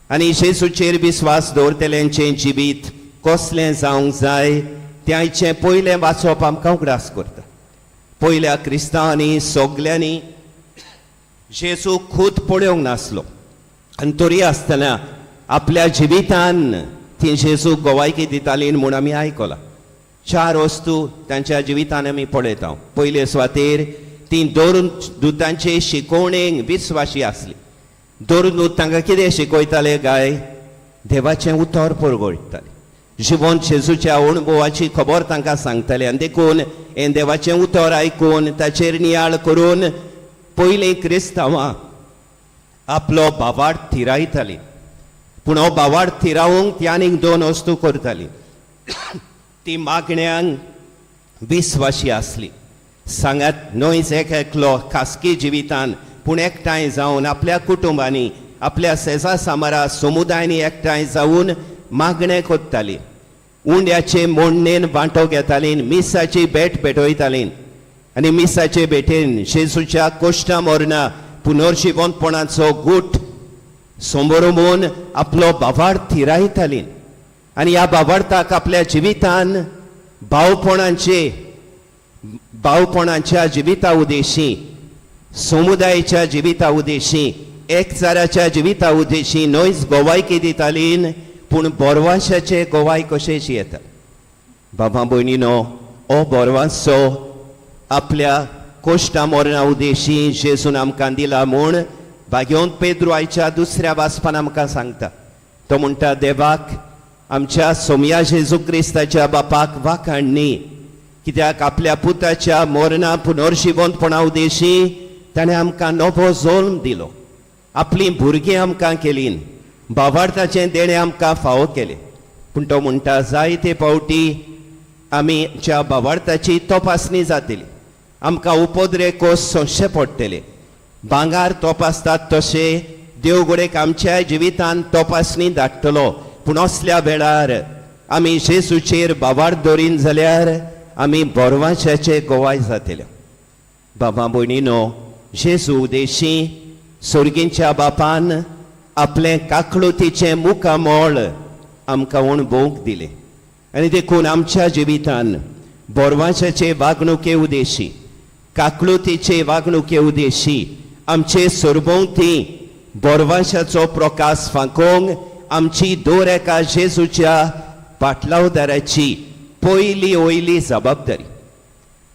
आनी जेजूचेर विस्वास दवरतल्यांचें जिवीत कसलें जावंक जाय तें आयचें पयलें वाचप आमकां उगडास करता. पयल्या क्रिस्तांवांनी सगल्यांनी जेजू खूद पळोवंक नासलो आनी तरी आसतना आपल्या जिवितान ती जेजू गोवायकी दिताली म्हूण आमी आयकलां. 4 वस्तू तांच्या जिवितान आमी पळयता. पयले सुवातेर ती धर्मदुतांचे शिकोवणेक विस्वाशी आसली. धर्मदूत तांकां कितें शिकयताले काय? देवाचें उतर परगळटाले, जिवन जेजूच्या अणभवाची खबर तांकां सांगताले. आनी देखून हें देवाचें उतर आयकून ताचेर नियाळ करून पयलीं क्रिस्तांवां आपलो भावार्थ थिरायताली. पूण हो भावार्थ थिरावंक ती आनीक 2 वस्तू करताली. ती मागण्यांक विस्वाशी आसली. सांगात न्हयच एक एकलो खासगी जिवितान, पूण एकठांय जावन आपल्या कुटुंबांनी, आपल्या शेजा सामारा समुदायांनी एकठांय जावन मागणें करताली. उंड्याचे मोडणेन वांटो घेताली, मिसाची भेट भेटयताली. आनी मिसाचे भेटेन जेजूच्या कोश्टा मरणा पुनर्जिवंतपणाचो गूट समोरमून आपलो भावार्थ थिरायताली. आनी ह्या भावार्थाक आपल्या जिवितान भावपणाच्या जिविता उदेशी, समुदायाच्या जिविता उदेशी, एकचाराच्या जिविता उदेशी न्हयच गोवायकी दिताली, पूण बोरवाशाचे गोवाय कशेंच येता. बाबा भयणीनो, हो बोरवासो आपल्या कोश्टा मरणा उदेशी जेजून आमकां दिला म्हूण भाग्योन पेद्रू आयच्या दुसऱ्या वाचपान आमकां सांगता. तो म्हणटा, देवाक आमच्या सोमया जेजू क्रिस्ताच्या बापाक वाखाणणी, कित्याक आपल्या पुताच्या मरणा पुनर्जिवंतपणा उदेशी ताणें आमकां नवो जल्म दिलो, आपलीं भुरगीं आमकां केलीं, भावार्थाचें देणें आमकां फावो केलें. पूण तो म्हणटा, जायते फावटी आमी ज्या भावार्थाची तपासणी जातली, आमकां उपद्रे कोस सोंसचे पडटले. भांगार तपासतात तशें देव घडयेक आमच्या जिवितान तपासणी धाडटलो, पूण असल्या वेळार आमी जेजूचेर भावार्थ दवरीन जाल्यार आमी बोरवाच्याचे गोवाय जातले. बाबा भयणीनो, जेजू उदेशी सोर्गींच्या बापान आपलें काकळुतीचें मुखामळ आमकां अणभवूंक दिलें. आनी देखून आमच्या जिवितान बोरवाच्याचे वागणुके उदेशी, काकळुतीचे वागणुके उदेशी आमचे सरभोंवती बोरवांशाचो प्रकाश फांकोंक आमची दर एका जेजूच्या पाटलावदाराची पयली वयली जबाबदारी.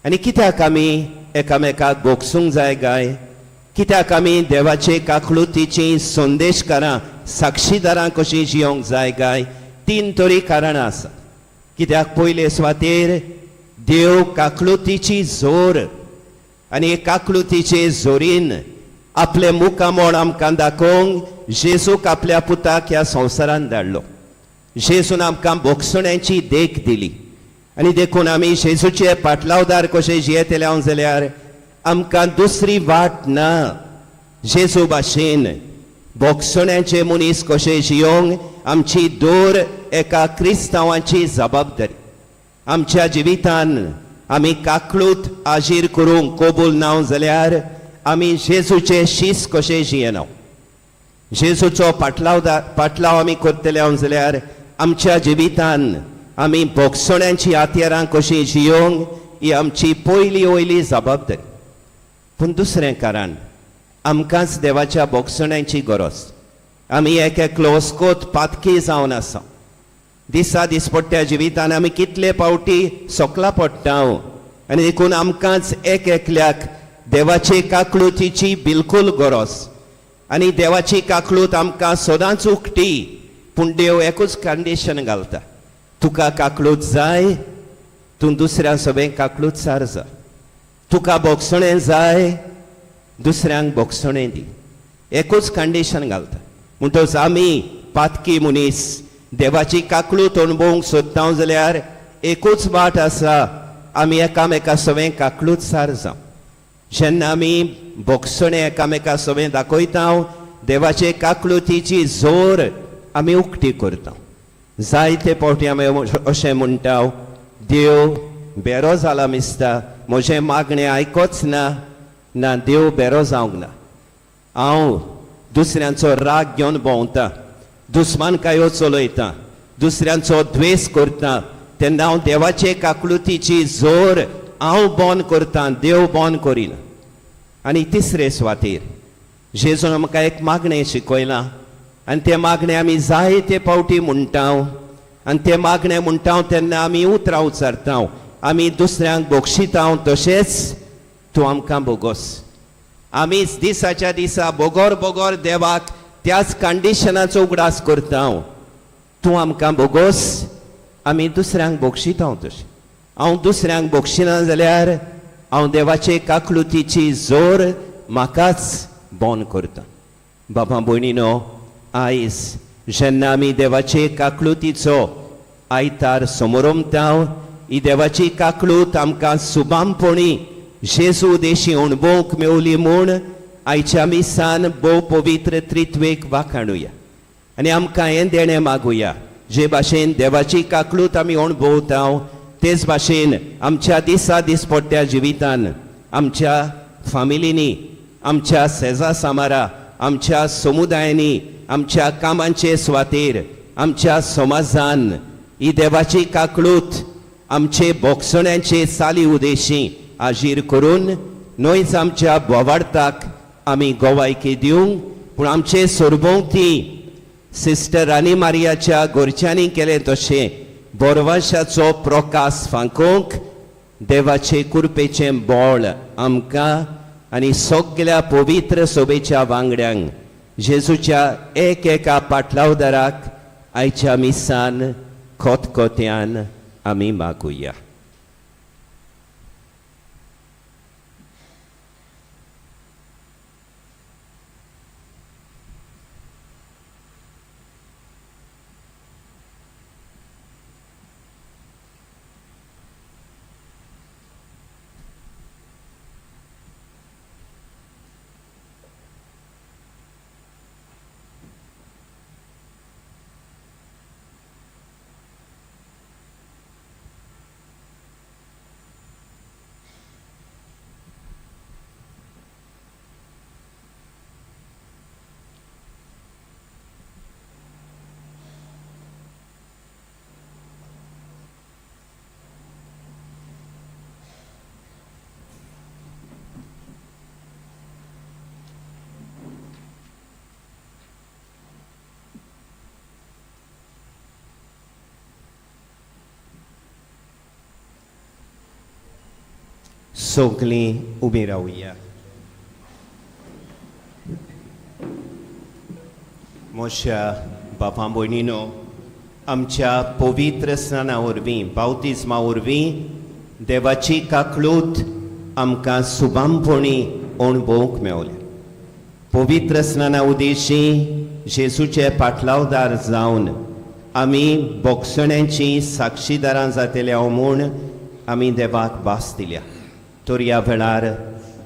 आनी कित्याक आमी एकामेकाक भोगसूंक जाय गाय? कित्याक आमी देवाचे काकळुतीची संदेशकारां साक्षीदारां कशीं जियोंक जाय गाय? तीन तरी कारणां आसा. कित्याक पयले सुवातेर देव काकळुतीची जोर आनी काकळुतीचे जोरीन आपले मुखामोळ आमकां दाखोवंक जेजूक आपल्या पुताक ह्या संवसारांत धाडलो. जेजून आमकां भोगसण्याची देख दिली आनी देखून आमी जेजूचे पाटलावदार कशे जियेतले हांव जाल्यार आमकां दुसरी वाट ना. जेजू भाशेन भोगसण्याचे मनीस कशे जियोंक आमची दर एका क्रिस्तांवाची जबाबदारी. आमच्या जिवितान आमी काकळूत आजीर करूंक कबूल ना जाल्यार आमी जेजूचे शीस कशे जियेना. जेजूचो पाटलाव आमी करतले हांव जाल्यार आमच्या जिवितान आमी भोगसण्याची हत्यारां कशी जियोंक ही आमची पयली वयली जबाबदारी. पूण दुसरें कारण आमकांच देवाच्या भोगसण्याची गरज. आमी एक एकलो अस्कोत पातकी जावन आसा. दिसा दिसपट्ट्या जिवितान आमी कितले पावटी सोकला पडटा आनी देखून आमकांच एक एकल्याक देवाचे काकळुतीची बिलकूल गरज. आनी देवाची काकळूत आमकां सदांच उकटी, पूण देव एकूच कंडिशन घालता, तुका काकळूत जाय तूं दुसऱ्या सगळें काकळूत सार जा, तुका भोगसणें जाय दुसऱ्यांक भोगसणें दी, एकूच कंडिशन घालता. म्हणटकच आमी पातकी मनीस देवाची काकळूत अणभवूंक सोदता जाल्यार एकूच वाट आसा, आमी एकामेका सगळें काकळूत सार जावं. जेन्ना आमी भोगसणें एकामेका सगळें दाखयता देवाचे काकळुतीची जोर आमी उकती करता. जायते पावटी आमी अशें म्हणटा, देव बेरो जाला मिसता, म्हजें मागणें आयकोच ना. ना, देव बेरो जावंक ना. हांव दुसऱ्यांचो राग घेवन भोंवता, दुस्मानकायो चलयता, दुसऱ्यांचो द्वेस करता, तेन्ना हांव देवाचे काकळुतीची जोर हांव बंद करता, देव बंद करिना. आनी तिसरे सुवातेर जेजून आमकां एक मागणें शिकयलां आनी तें मागणें आमी जायते पावटी म्हणटा आनी तें मागणें म्हणटा तेन्ना आमी उतरां उच्चारता, आमी दुसऱ्यांक बक्षिता तशेंच तूं आमकां बोगोस. आमी दिसाच्या दिसा बोगोर बोगोर देवाक त्याच कंडिशनाचो उगडास करता, तूं आमकां बोगोस, आमी दुसऱ्यांक बक्षिता तशें. हांव दुसऱ्यांक बक्षिना जाल्यार हांव देवाचे काकळुतीची जोर म्हाकाच बंद करता. बाबा भयणीनो, आयज जेन्ना आमी देवाचे काकळुतीचो आयतार समोरमता, ही देवाची काकळूत आमकां सुबामपणी जेजू देशी अणभवूंक मेवली म्हूण आयच्या मिसान भोव पवित्र त्रित्वेक वाखाणुया आनी आमकां हें देणें मागुया. जे भाशेन देवाची काकळूत आमी अणभवता तेच भाशेन आमच्या दिसा दिसपट्ट्या जिवितान आमच्या फामिलींनी, आमच्या सेजा सामारा, आमच्या समुदायांनी, आमच्या कामांचे सुवातेर, आमच्या समाजान ही देवाची काकळूत आमचे भोगसण्याचे चाली उदेशी आजीर करून न्हयच आमच्या बोवार्ताक आमी गोवायकी दिवंक, पूण आमचे सरभोंवती सिस्टर रानी मारियाच्या घरच्यांनी केलें तशें बोरवाशाचो प्रकाश फांकोवंक देवाचे कुरपेचें बळ आमकां आनी सगल्या पवित्र सोबेच्या वांगड्यांक जेजूच्या एक एका पाटलावदाराक आयच्या मिसान खोतखोत्यान आमी मागुया. सगळीं उबीं रावया. म्हज्या बापा भयणीनो, आमच्या पवित्र स्नाना वरवीं, बावतिज्मा वरवीं देवाची काकळूत आमकां सुबामपणी अणभवूंक मेवल्या. पवित्र स्नाना उदेशी जेजूचे पाटलावदार जावन आमी बोगसण्यांची साक्षीदारां जातले म्हूण आमी देवाक भास दिल्या. तर ह्या वेळार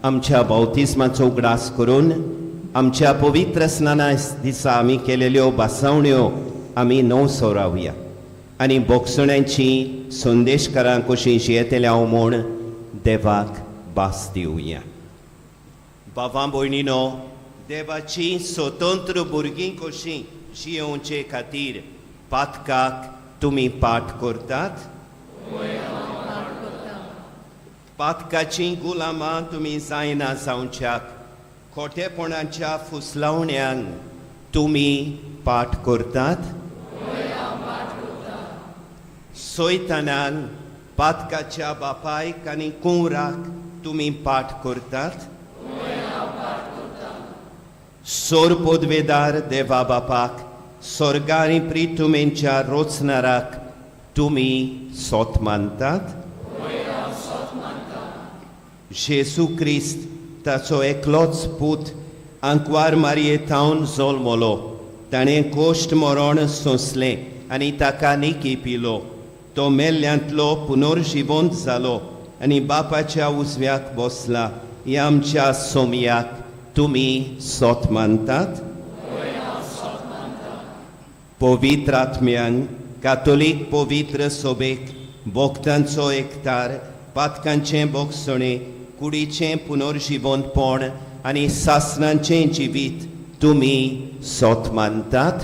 आमच्या बावतिज्माचो उगडास करून आमच्या पवित्र स्नाना दिसा आमी केलेल्यो भासावण्यो आमी नव सोरावया आनी बोगसण्यांची संदेशकारां कशीं जियेतल्या म्हूण देवाक भास दिवया. बाबा भयणीनो, देवाची स्वतंत्र भुरगीं कशीं जियोवचे खातीर पातकाक तुमी पाठ करतात. पातकाचीं गुलामां तुमी जायना जावच्याक खोटेपणाच्या फुसलावण्यांक तुमी पाठ करतात. सोयतानांक पातकाच्या बापायक आनी कुंवराक तुमी पाठ करतात. सोर पदवेदार देवा बापाक स्वर्गा आनी प्रितुमेंच्या रोचनाराक तुमी सोत मानतात. जेजू क्रिस्त ताचो एकलोच पूत आंकवार मारये थावन जल्मलो. ताणें कोश्ट मरण सोंसलें आनी ताका निकी पिलो. तो मेल्ल्यांतलो पुनर्जिवंत जालो आनी बापाच्या उजव्याक बसला. ह्या आमच्या सोमयाक तुमी सोत मानतात. पवित्र आत्म्यान कातोलीक पवित्र सोबेक भक्तांचो एकतार, पातकांचें बोगसणें, कुडीचें पुनर्जिवंतपण आनी सासनांचें जिवीत तुमी सोत मानतात.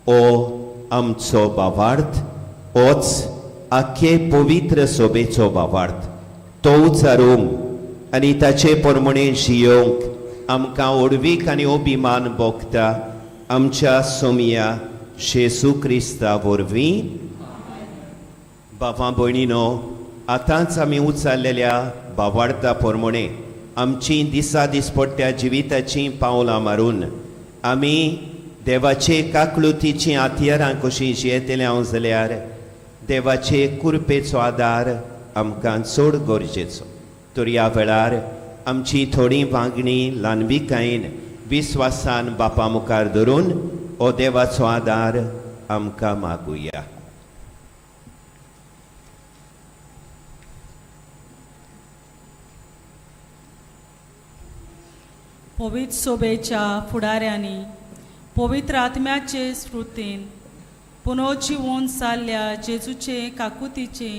ओ आमचो बावार्थ, ओच आख्खे पवित्र सोबेचो बावार्थ, तो उचारूंक आनी ताचे प्रमाणे जियोवंक आमकां ओडवीक आनी अभिमान भोगता आमच्या सोमया जेजू क्रिस्ता वरवीं. बाबा भयणीनो, आतांच आमी उचारलेल्या बावार्ता प्रमाणे आमची दिसा दिसपट्ट्या जिविताचीं पावलां मारून आमी देवाचे काकळुतीचीं हत्यारां कशीं जियेतले हांव जाल्यार देवाचे कुरपेचो आदार आमकां चड गरजेचो. तर ह्या वेळार आमची थोडी वागणी ल्हानविकायेन विस्वासान बापा मुखार धरून हो देवाचो आदार आमकां मागुया. पवित्र सोबेच्या फुडाऱ्यांनी पवित्र आत्म्याचे स्फुर्तीन पुनर्जिवन जाल्ल्या जेजूचे काकुतीचे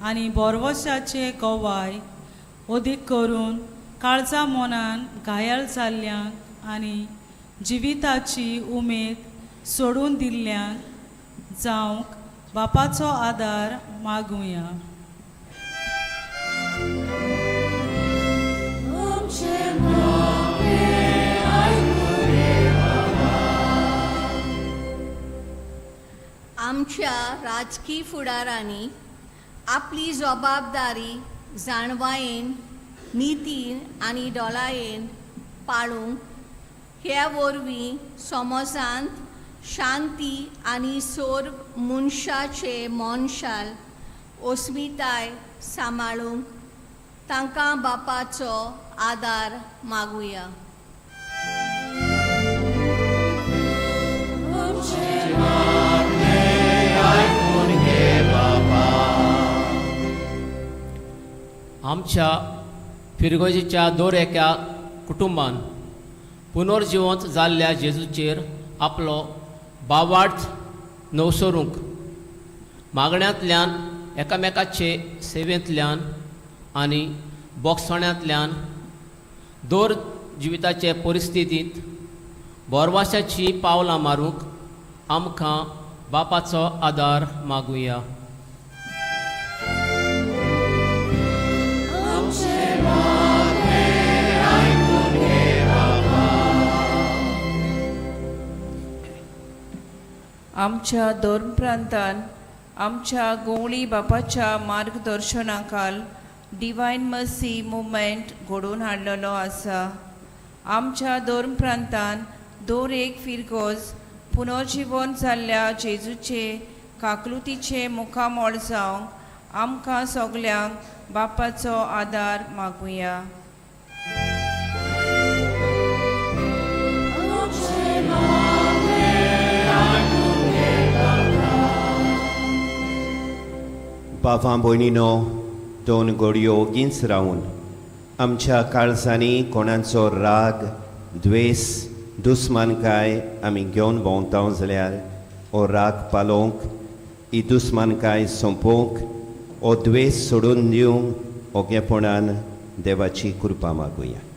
आनी बोरवशाचे गवाय अदीक करून काळजा मनान घायल जाल्ल्यांक आनी जिविताची उमेद सोडून दिल्ल्यांक जावंक बापाचो आदार मागुया. आमच्या राजकी फुडारांनी आपली जबाबदारी जाणवायेन, नितीन आनी डोलायेन पाळूंक हे वरवीं समाजांत शांती आनी सोर मनशाचे मनशाल अस्मिताय सांबाळूंक तांकां बापाचो आदार मागुया. आमच्या फिरगोजीच्या दर एका कुटुंबान पुनर्जिवंत जाल्ल्या जेजूचेर आपलो बावार्थ नवसरूंक मागण्यांतल्यान, एकामेकाचे सेवेंतल्यान आनी बोगसण्यांतल्यान दर जिविताचे परिस्थितींत बोरवाशाची पावलां मारूंक आमकां बापाचो आदार मागुया. आमच्या धर्म प्रांतान आमच्या गोवळी बापाच्या मार्गदर्शनाखाल डिवायन मर्सी मुवमेंट घडोवन हाडलेलो आसा. आमच्या धर्म प्रांतान दर एक फिरगोज पुनर्जिवन जाल्ल्या जेजूचे काकलुतीचे मुखामोळ जावंक आमकां सगल्यांक बापाचो आदार मागुया. बाबा भयणीनो, दोन घडयो ओगीच रावन आमच्या काळजांनी कोणाचो राग, द्वेस, दुस्मानकाय आमी घेवन भोंवता जाल्यार हो राग पालोवंक, ही दुस्मानकाय सोंपोवंक, हो द्वेस सोडून दिवंक ओगेपणान देवाची कृपा मागुया.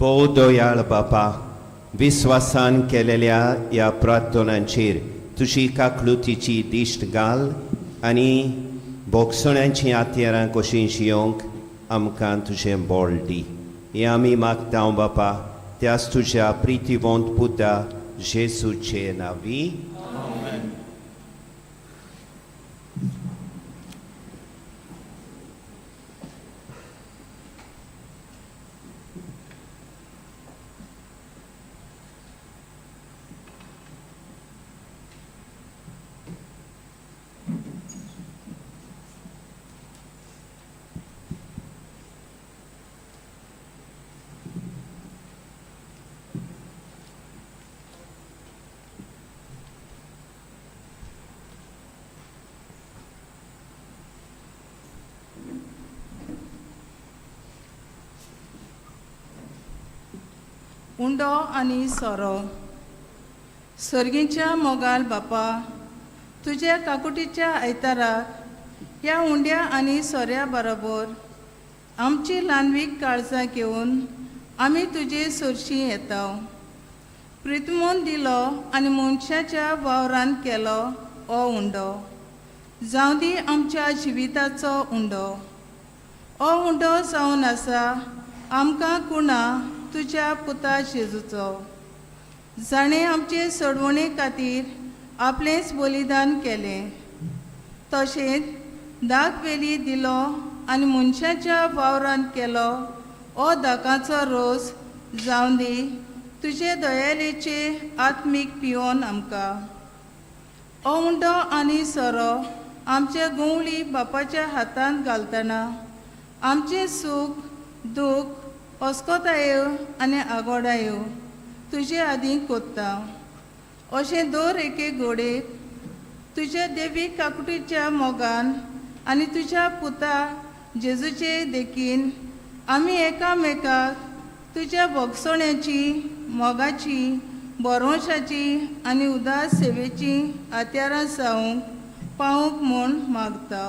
भोव दयाळ बापा, विस्वासान केलेल्या ह्या प्रार्थनांचेर तुजी काकलुतीची दिश्ट घाल आनी भोगसण्याचीं हत्यारां कशीं जियोंक आमकां तुजें बळ दी. हें आमी मागता बापा त्याच तुज्या प्रितीवंत पुता जेसूचे नांवी. उंडो आनी सोरो. सर्गीच्या मोगाल बापा, तुज्या काकुटीच्या आयताराक ह्या उंड्या आनी सोऱ्या बरोबर आमची ल्हानवीक काळजां घेवन आमी तुजे सरशी येता. प्रितमून दिलो आनी मनशाच्या वावरान केलो हो उंडो जावं दी आमच्या जिविताचो उंडो. हो उंडो जावन आसा आमकां कुणा तुज्या पुता जेजूचो, जाणें आमचे सोडवणे खातीर आपलेंच बलिदान केलें, तशेंच दाग वेली दिलो आनी मनशाच्या वावरान केलो हो दाकाचो रोस जावं दी तुजे दयालेचे आत्मीक पिवन आमकां. हो उंडो आनी सोरो आमच्या गंवळी बापाच्या हातांत घालतना आमचें सूख दूख अस्कोतायो आनी आगोडायो तुजे आदीं कोत्ता. अशें दर एके घोडेक तुज्या देवी काकुटीच्या मोगान आनी तुज्या पुता जेजूचे देखीन आमी एकामेकाक तुज्या भोगसण्याची, मोगाची, भरोशाची आनी उदास सेवेची हत्यारां जावंक पावूंक म्हूण मागता.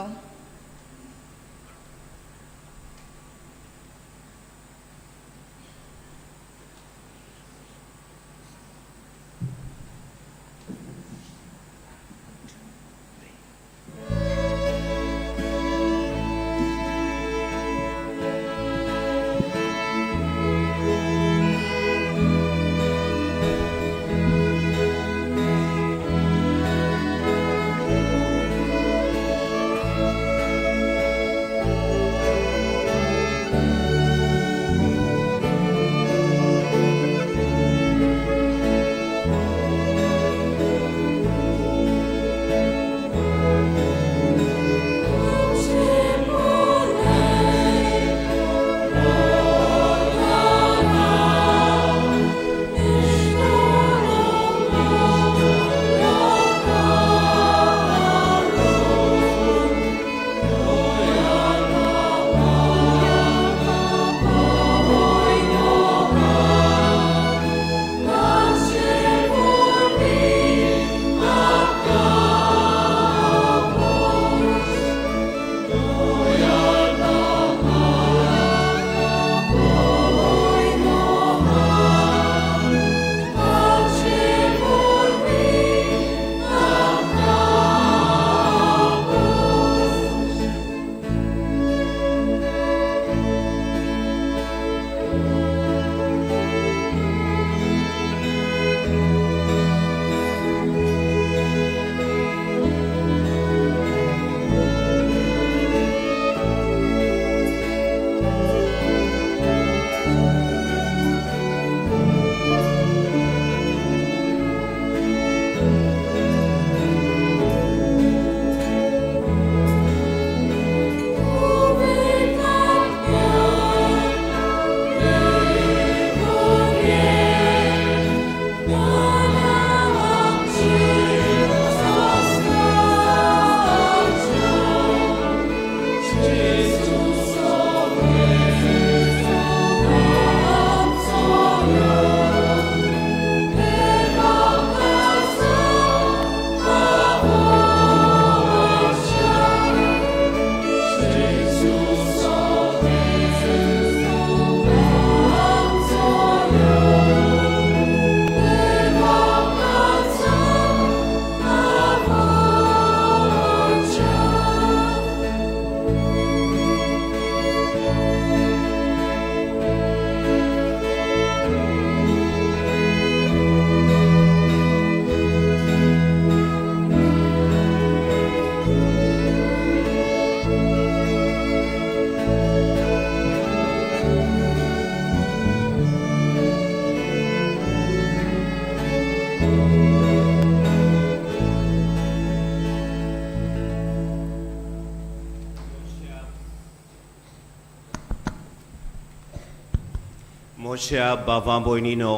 म्हज्या बाबा भयणीनो,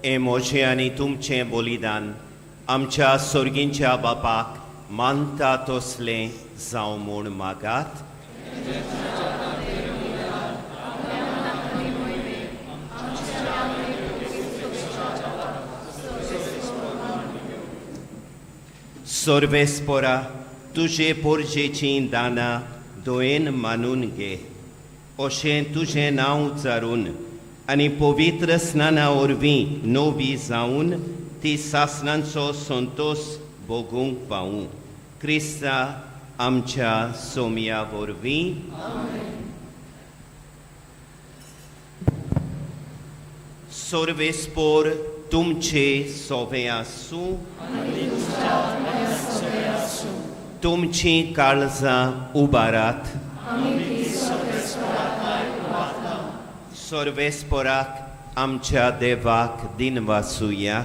हें म्हजें आनी तुमचें बलिदान आमच्या सोर्गींच्या बापाक मानता तसलें जावं म्हूण मागात. सर्वेस्पोरा, तुजे पोरजेचीं दानां दयेन मानून घे, अशें तुजें नांव उच्चारून आनी पवित्र स्नाना वरवीं नवी जावन ती सासणांचो संतोश भोगूंक पावूं, क्रिस्ता आमच्या सोमया वरवीं. सर्वेस्पोर तुमचे सोवे आसूं. तुमचीं काळजां उबारात. सर्वेस्पोराक आमच्या देवाक दिनवासुया.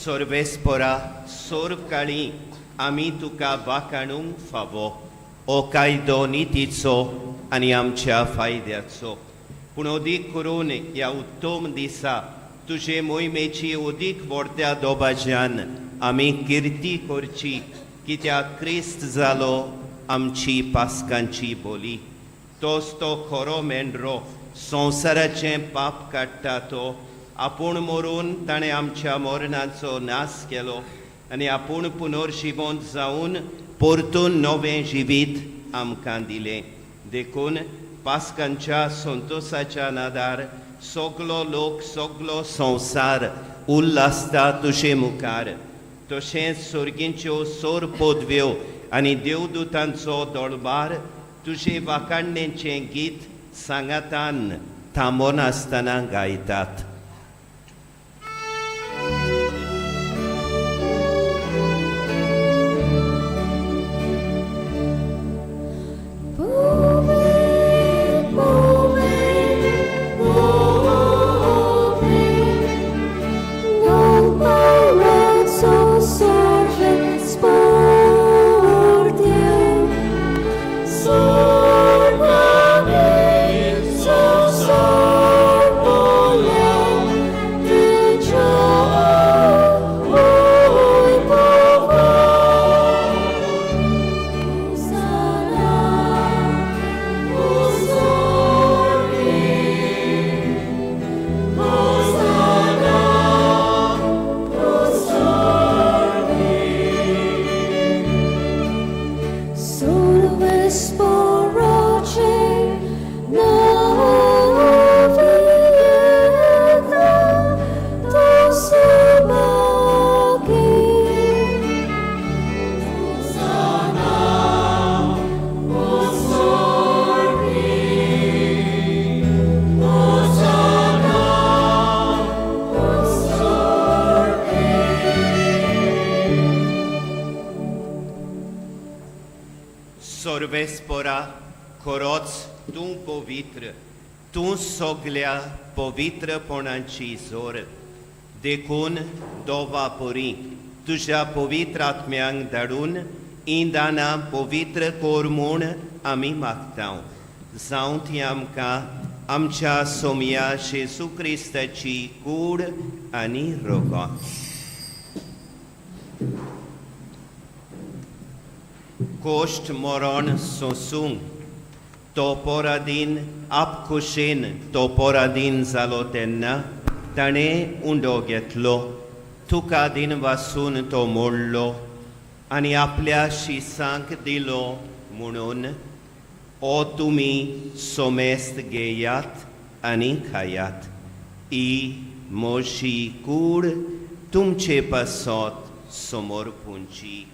सर्वेस्पोरा, सर्व काळी आमी तुका वाखाणूंक फावो, हो कायदो नितीचो आनी आमच्या फायद्याचो. पूण अदीक करून ह्या उत्तम दिसा तुजे मोहिमेची अदीक व्हडत्या दोबाज्यान आमी किर्ती करची, कित्याक क्रिस्त जालो आमची पास्कांची बोली. तोच तो खरो मेंढरो, संवसाराचें पाप काडटा तो. आपूण मरून ताणें आमच्या मरणाचो नाश केलो आनी आपूण पुनर्जिवंत जावन परतून नवें जिवीत आमकां दिलें. देखून पास्कांच्या संतोसाच्या नादार सगलो लोक, सगलो संवसार उल्हासता तुजे मुखार. तशेंच सोर्गींच्यो सोर पदव्यो आनी देवदूतांचो दळबार तुजे वाखाणणेचें गीत सांगातान थांबोनासतना गायतात. सर्वेस्पोरा, खरोच तूं पवित्र, तूं सगल्या पवित्रपणाची जोर. देखून दोवा परी तुज्या पवित्र आत्म्यांक धाडून हीं दानां पवित्र कर म्हूण आमी मागता, जावं ती आमकां आमच्या सोमया जेजू क्रिस्ताची कूड आनी रोगत. कोश्ट मरण सोंसूंक तो पोरादीन आपखुशेन तो पोरादीन जालो तेन्ना ताणें उंडो घेतलो, तुका दिन वासून तो मोडलो आनी आपल्या शिसांक दिलो म्हणून, ओ तुमी सोमेस्त घेयात आनी खायात, ही म्हजी कूड तुमचे पासत समोर पुंची.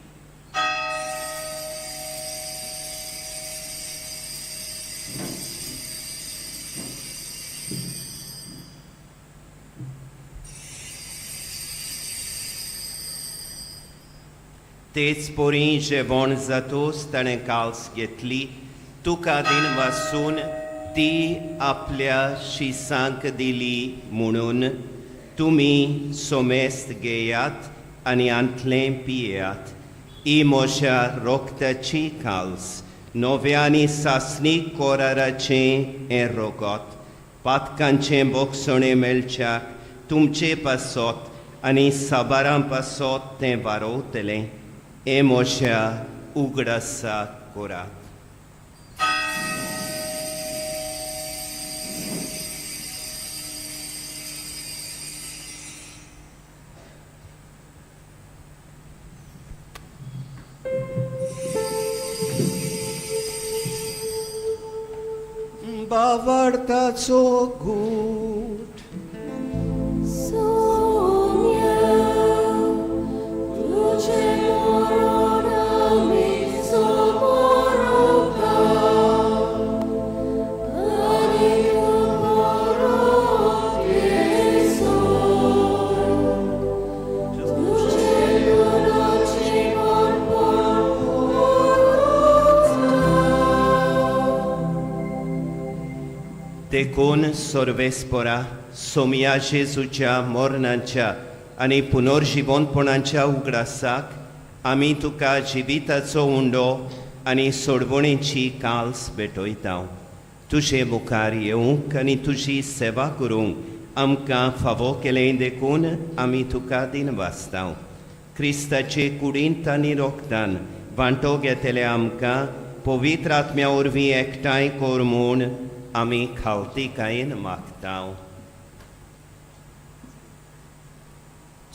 तेच परी जेवण जातूच ताणें काल्स घेतली, तुका दिन वासून ती आपल्या शिसांक दिली म्हणून, तुमी सोमेस्त घेयात आनी आंतलें पियात, ही म्हज्या रोगताची काल्स, नव्या आनी सासणीक कोराराचें हें रोगत पातकांचें बोगसणें मेळच्याक तुमचे पासत आनी साबारां पासत तें वारोवतलें. हें म्हज्या उगडासाक करात. बावडताचो घूट सोम्या तुजें मरण आमी समोरता आनी तूं परत येसर तुजें पुनर्जीवनपण उरता. देखून सर्वेस्परा सोमया जेजूच्या मरणाच्या आनी पुनर्जिवनपणाच्या उगडासाक आमी तुका जिविताचो उंडो आनी सोडवणेची काल्स भेटयता. तुजे मुखार येवंक आनी तुजी सेवा करूंक आमकां फावो केलें देखून आमी तुका दिनवासता. क्रिस्ताचे कुडींत आनी रोगतान वांटो घेतले आमकां पवित्र आत्म्या वरवीं एकठांय कर म्हूण आमी खावतिकायेन मागता.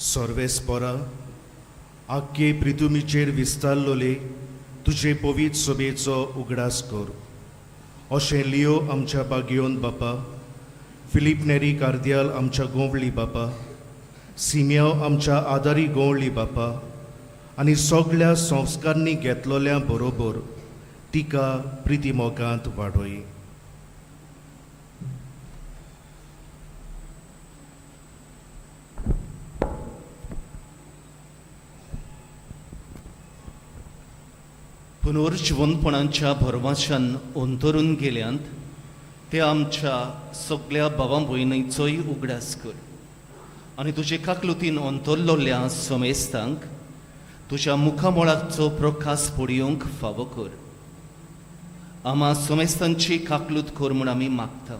सर्वेस्परा आख्खे प्रितुमीचेर विस्तारलोले तुजे पवित्र सभेचो उगडास कर. अशें लियो आमच्या बागयोन बापा, फिलीप नेरी कार्दियाल आमच्या गोंवळी बापा, सिमियांव आमच्या आदारी गोंवळी बापा आनी सगळ्या संस्कारांनी घेतलोल्या बरोबर तिका प्रिती मोगांत वाडय. पुनर्जिवनपणाच्या भरवाशान अंतरून गेल्यांत ते आमच्या सगळ्या भावां भयणीचोय उगडास कर आनी तुजे काकलुतीन अंतरलोल्या समेस्तांक तुज्या मुखामळाचो प्रकाश पडयोवंक फावो कर. आमा समेस्तांची काकलूत कर म्हूण आमी मागता.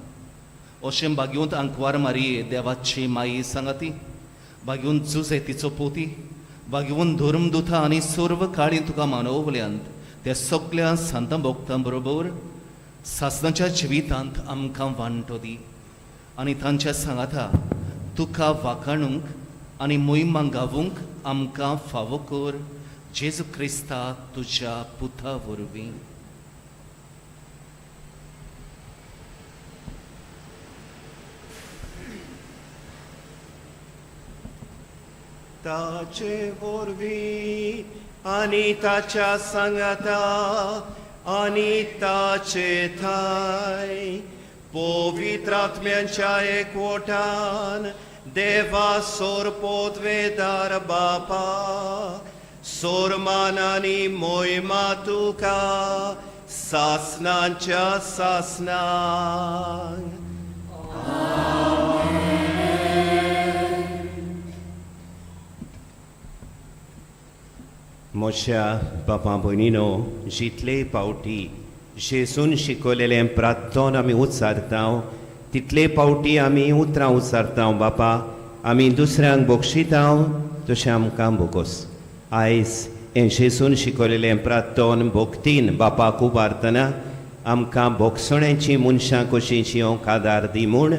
अशें बागयोंत आंकवार मारये देवाची माई सांगाती, बागयोन जुजे तिचो पोती, बागयोन धर्मदुता आनी सर्व काळी तुका मानवल्यांत त्या सगळ्या सांतां भोगतां बरोबर सासणाच्या जिवितांत आमकां वांटो दी आनी तांच्या सांगाता तुका वाखाणूंक आनी मोहिमा गावूंक आमकां फावो कर जेजू क्रिस्ता तुज्या पुता वरवीं. ताचे वरवीं आनी ताच्या सांगाता आनी ताचे थाय पवित्र आत्म्यांच्या एकवटान देवा सोरपोतवेदार बापा सोरमान आनी मोहिमा तुका सासनाच्या सासनांक. म्हज्या बापा भयणीनो, जितले पावटी जेजून शिकयलेलें प्रार्थन आमी उच्चारता तितले पावटी आमी उतरां उच्चारता. बापा आमी दुसऱ्यांक बक्षिता तशें आमकां बोगोस. आयज हें जेजून शिकयलेलें प्रार्थन भक्तीन बापाक उबारतना आमकां बोगसण्याचीं मनशां कशीं जियोंक आदार दी म्हूण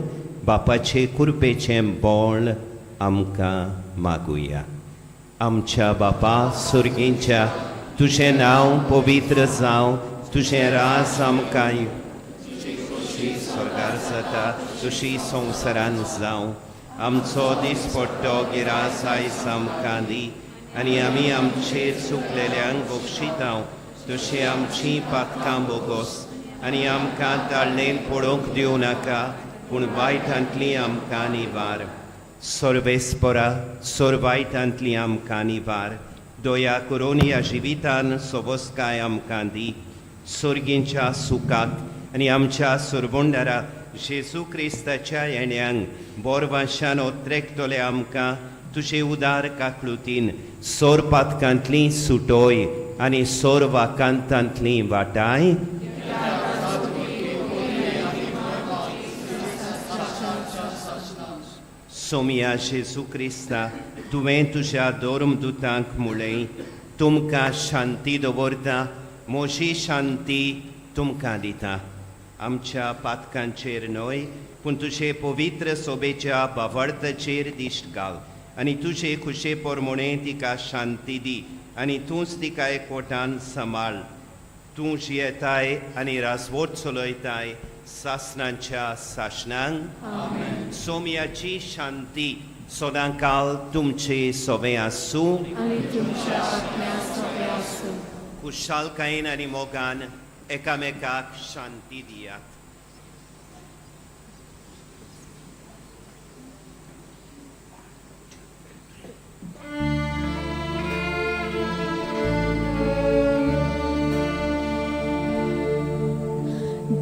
बापाचे कृपेचें बळ आमकां मागुया. आमच्या बापा सुर्गींच्या, तुजें नांव पवित्र जावं, तुजें राज आमकां येवं, तुजी स्वर्गार जाता तशी संवसारान जावं. आमचो दिसपट्टो गिरास आयज आमकां दी आनी आमी आमचे चुकलेल्यांक बक्षिता तशी आमची पातकां बोगोस आनी आमकां ताळणेन पडोवंक दिवं नाका पूण वायटांतली आमकां निवार. सर्वेस्परा सोरवायटांतली आमकां निवार. दया करून ह्या जिवितान सोबसकाय आमकां दी. सोर्गींच्या सुखाक आनी आमच्या सुरबुंडारा जेजू क्रिस्ताच्या येण्यांक बोरवाशान ओत्रेकतले आमकां तुजे उदार काकळुतीन सोर पातकांतली सुटोय आनी सोर्वाकांतांतलीं वाटाय. सोमया जेजू क्रिस्ता, तुवें तुज्या धर्मदुतांक म्हळें, तुमकां शांती दवरता, म्हजी शांती तुमकां दिता. आमच्या पातकांचेर न्हय पूण तुजे पवित्र सोबेच्या भावार्थाचेर दिश्ट घाल आनी तुजे खुशे प्रमाणे तिका शांती दी आनी तूंच तिका एकवटान सांबाळ. तूं जियेताय आनी रासवट चलयताय सासणांच्या सासणांक. सोमयाची शांती सदांकाल तुमचे सोबें आसूं आनी तुमच्या आत्म्या सोबें आसूं. खुशालकायेन आनी मोगान एकामेकाक शांती दियात.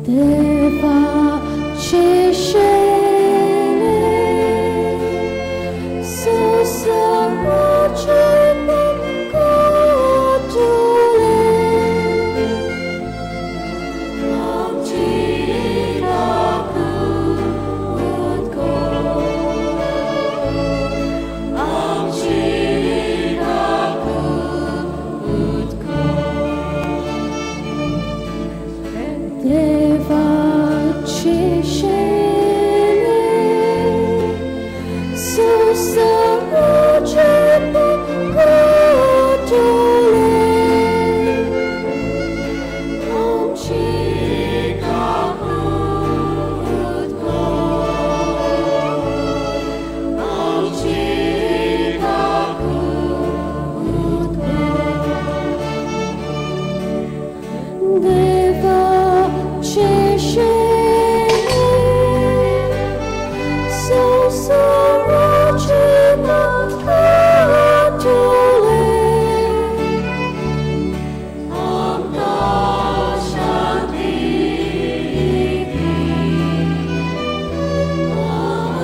देवाचे शेणे सुसमाचे पकाटुले आमची काकूत कर, आमची काकूत कर. देवाचे शेणे सुसमाचे पकाटुले आमची काकूत कर, आमची काकूत कर. देवाचे शेणे सुसमाचे पकाटुले आमकां शांती दी,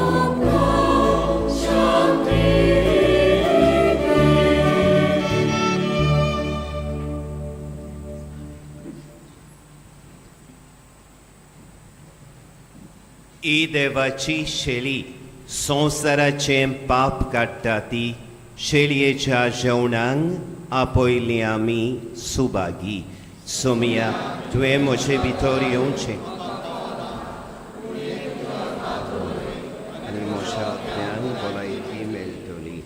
आमकां शांती दी. ही देवाची शेली संवसाराचें पाप काडटा ती शेलयेच्या जेवणांक आपयली आमी सुभागी. सोमया, तुवें म्हजे भितर येवचें आनी म्हज्या आत्म्यान भलायकी मेळटली.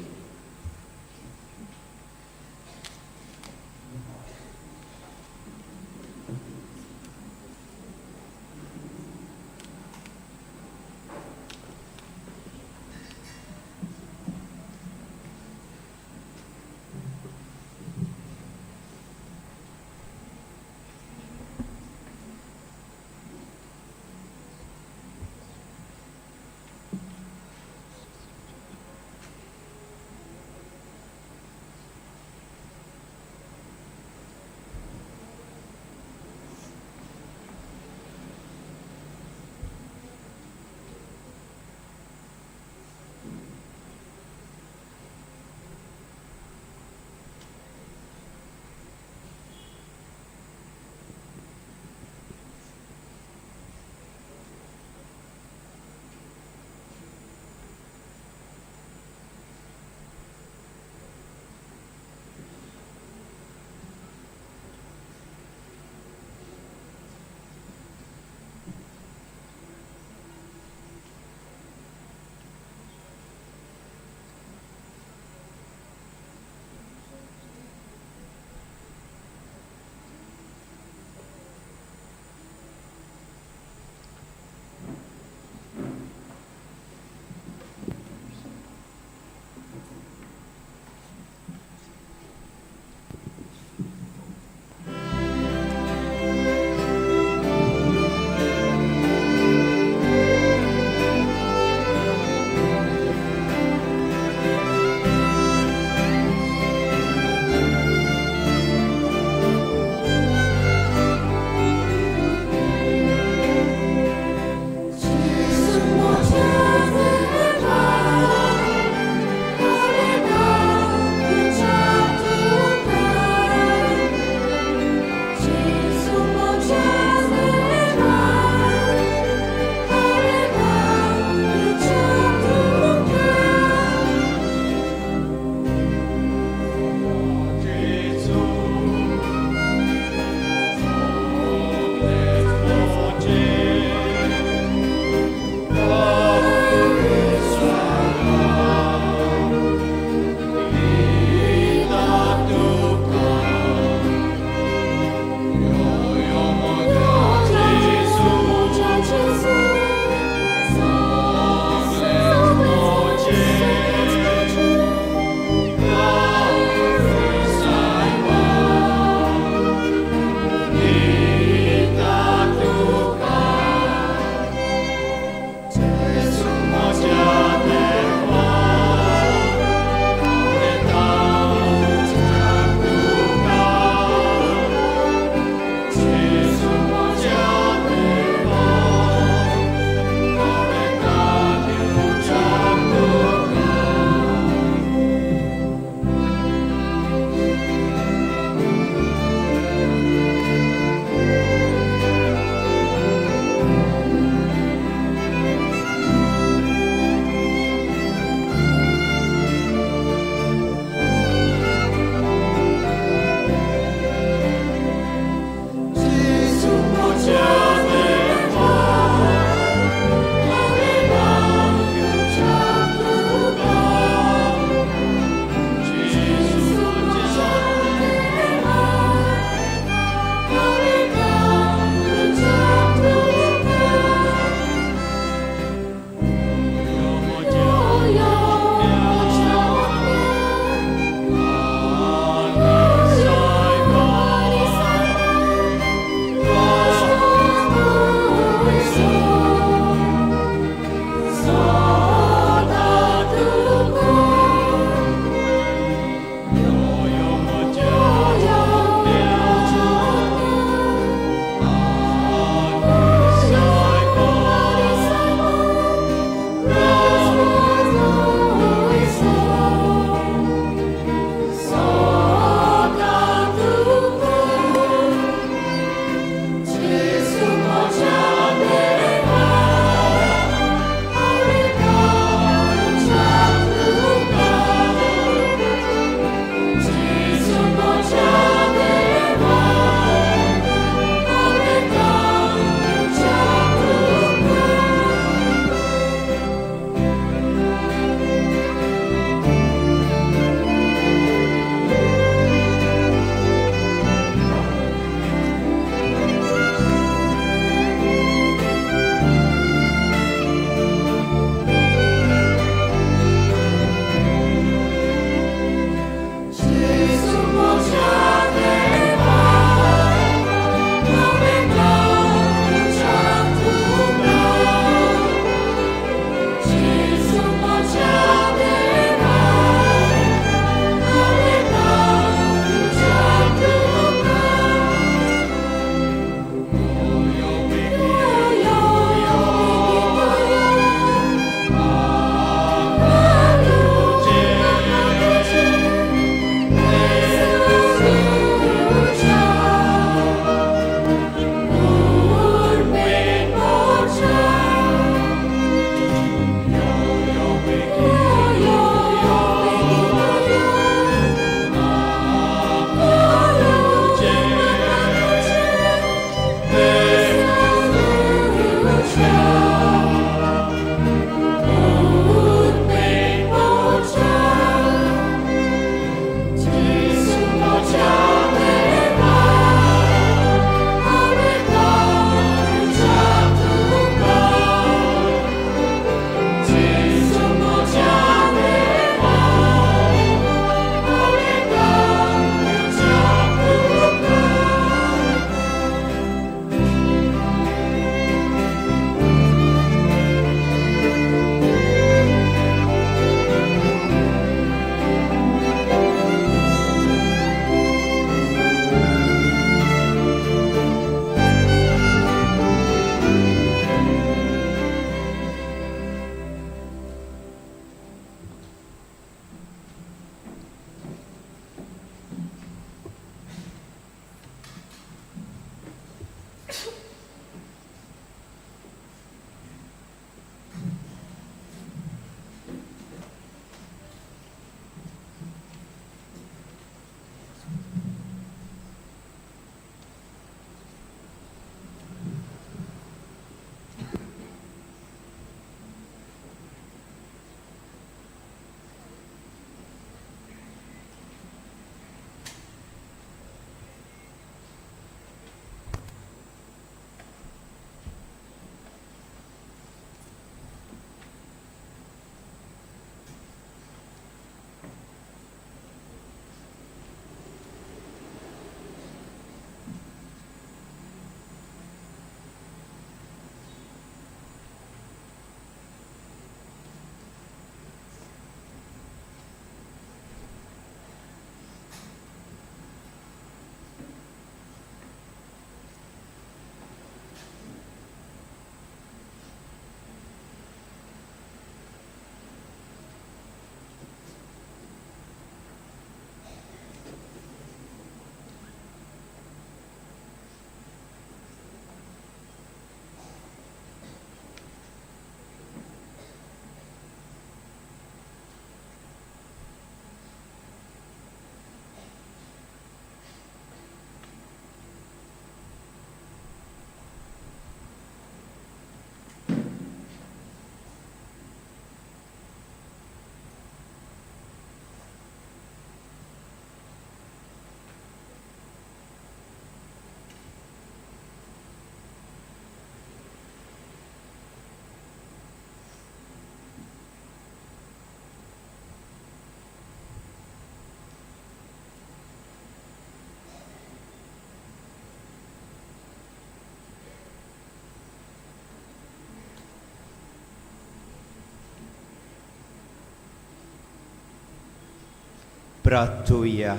प्रार्थुया.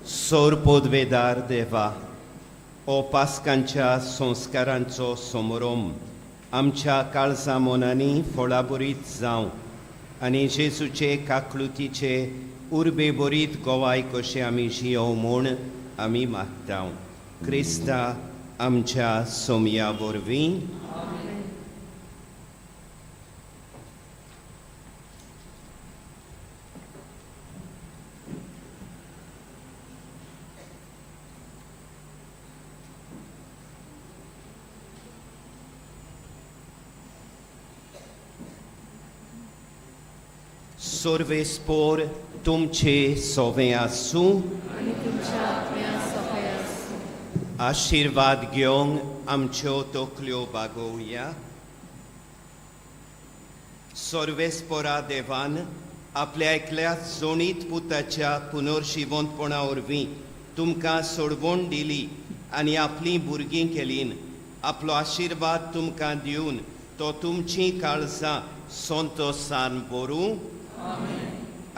सोर पोदवेदार देवा, ओ पास्कांच्या संस्कारांचो समोरोम आमच्या काळजा मनांनी फळाबरीत जावं आनी जेजूचे काकळुतीचे उर्बे बरीत गोवाय कशें आमी जियोव म्हूण आमी मागता, क्रिस्ता आमच्या सोमया वरवीं. सर्वेस्पोर तुमचे सोवे आसूं. आनी तुमच्या आत्म्या सोवे आसूं. आशिर्वाद घेवंक आमच्यो तकल्यो बागोवया. सर्वेस्पोरा देवान आपल्या एकल्या जोणीत पुताच्या पुनर्जिवंतपणा वरवीं तुमकां सोडवण दिली आनी आपलीं भुरगीं केलीं. आपलो आशिर्वाद तुमकां दिवन तो तुमचीं काळजां संतोसान भरूं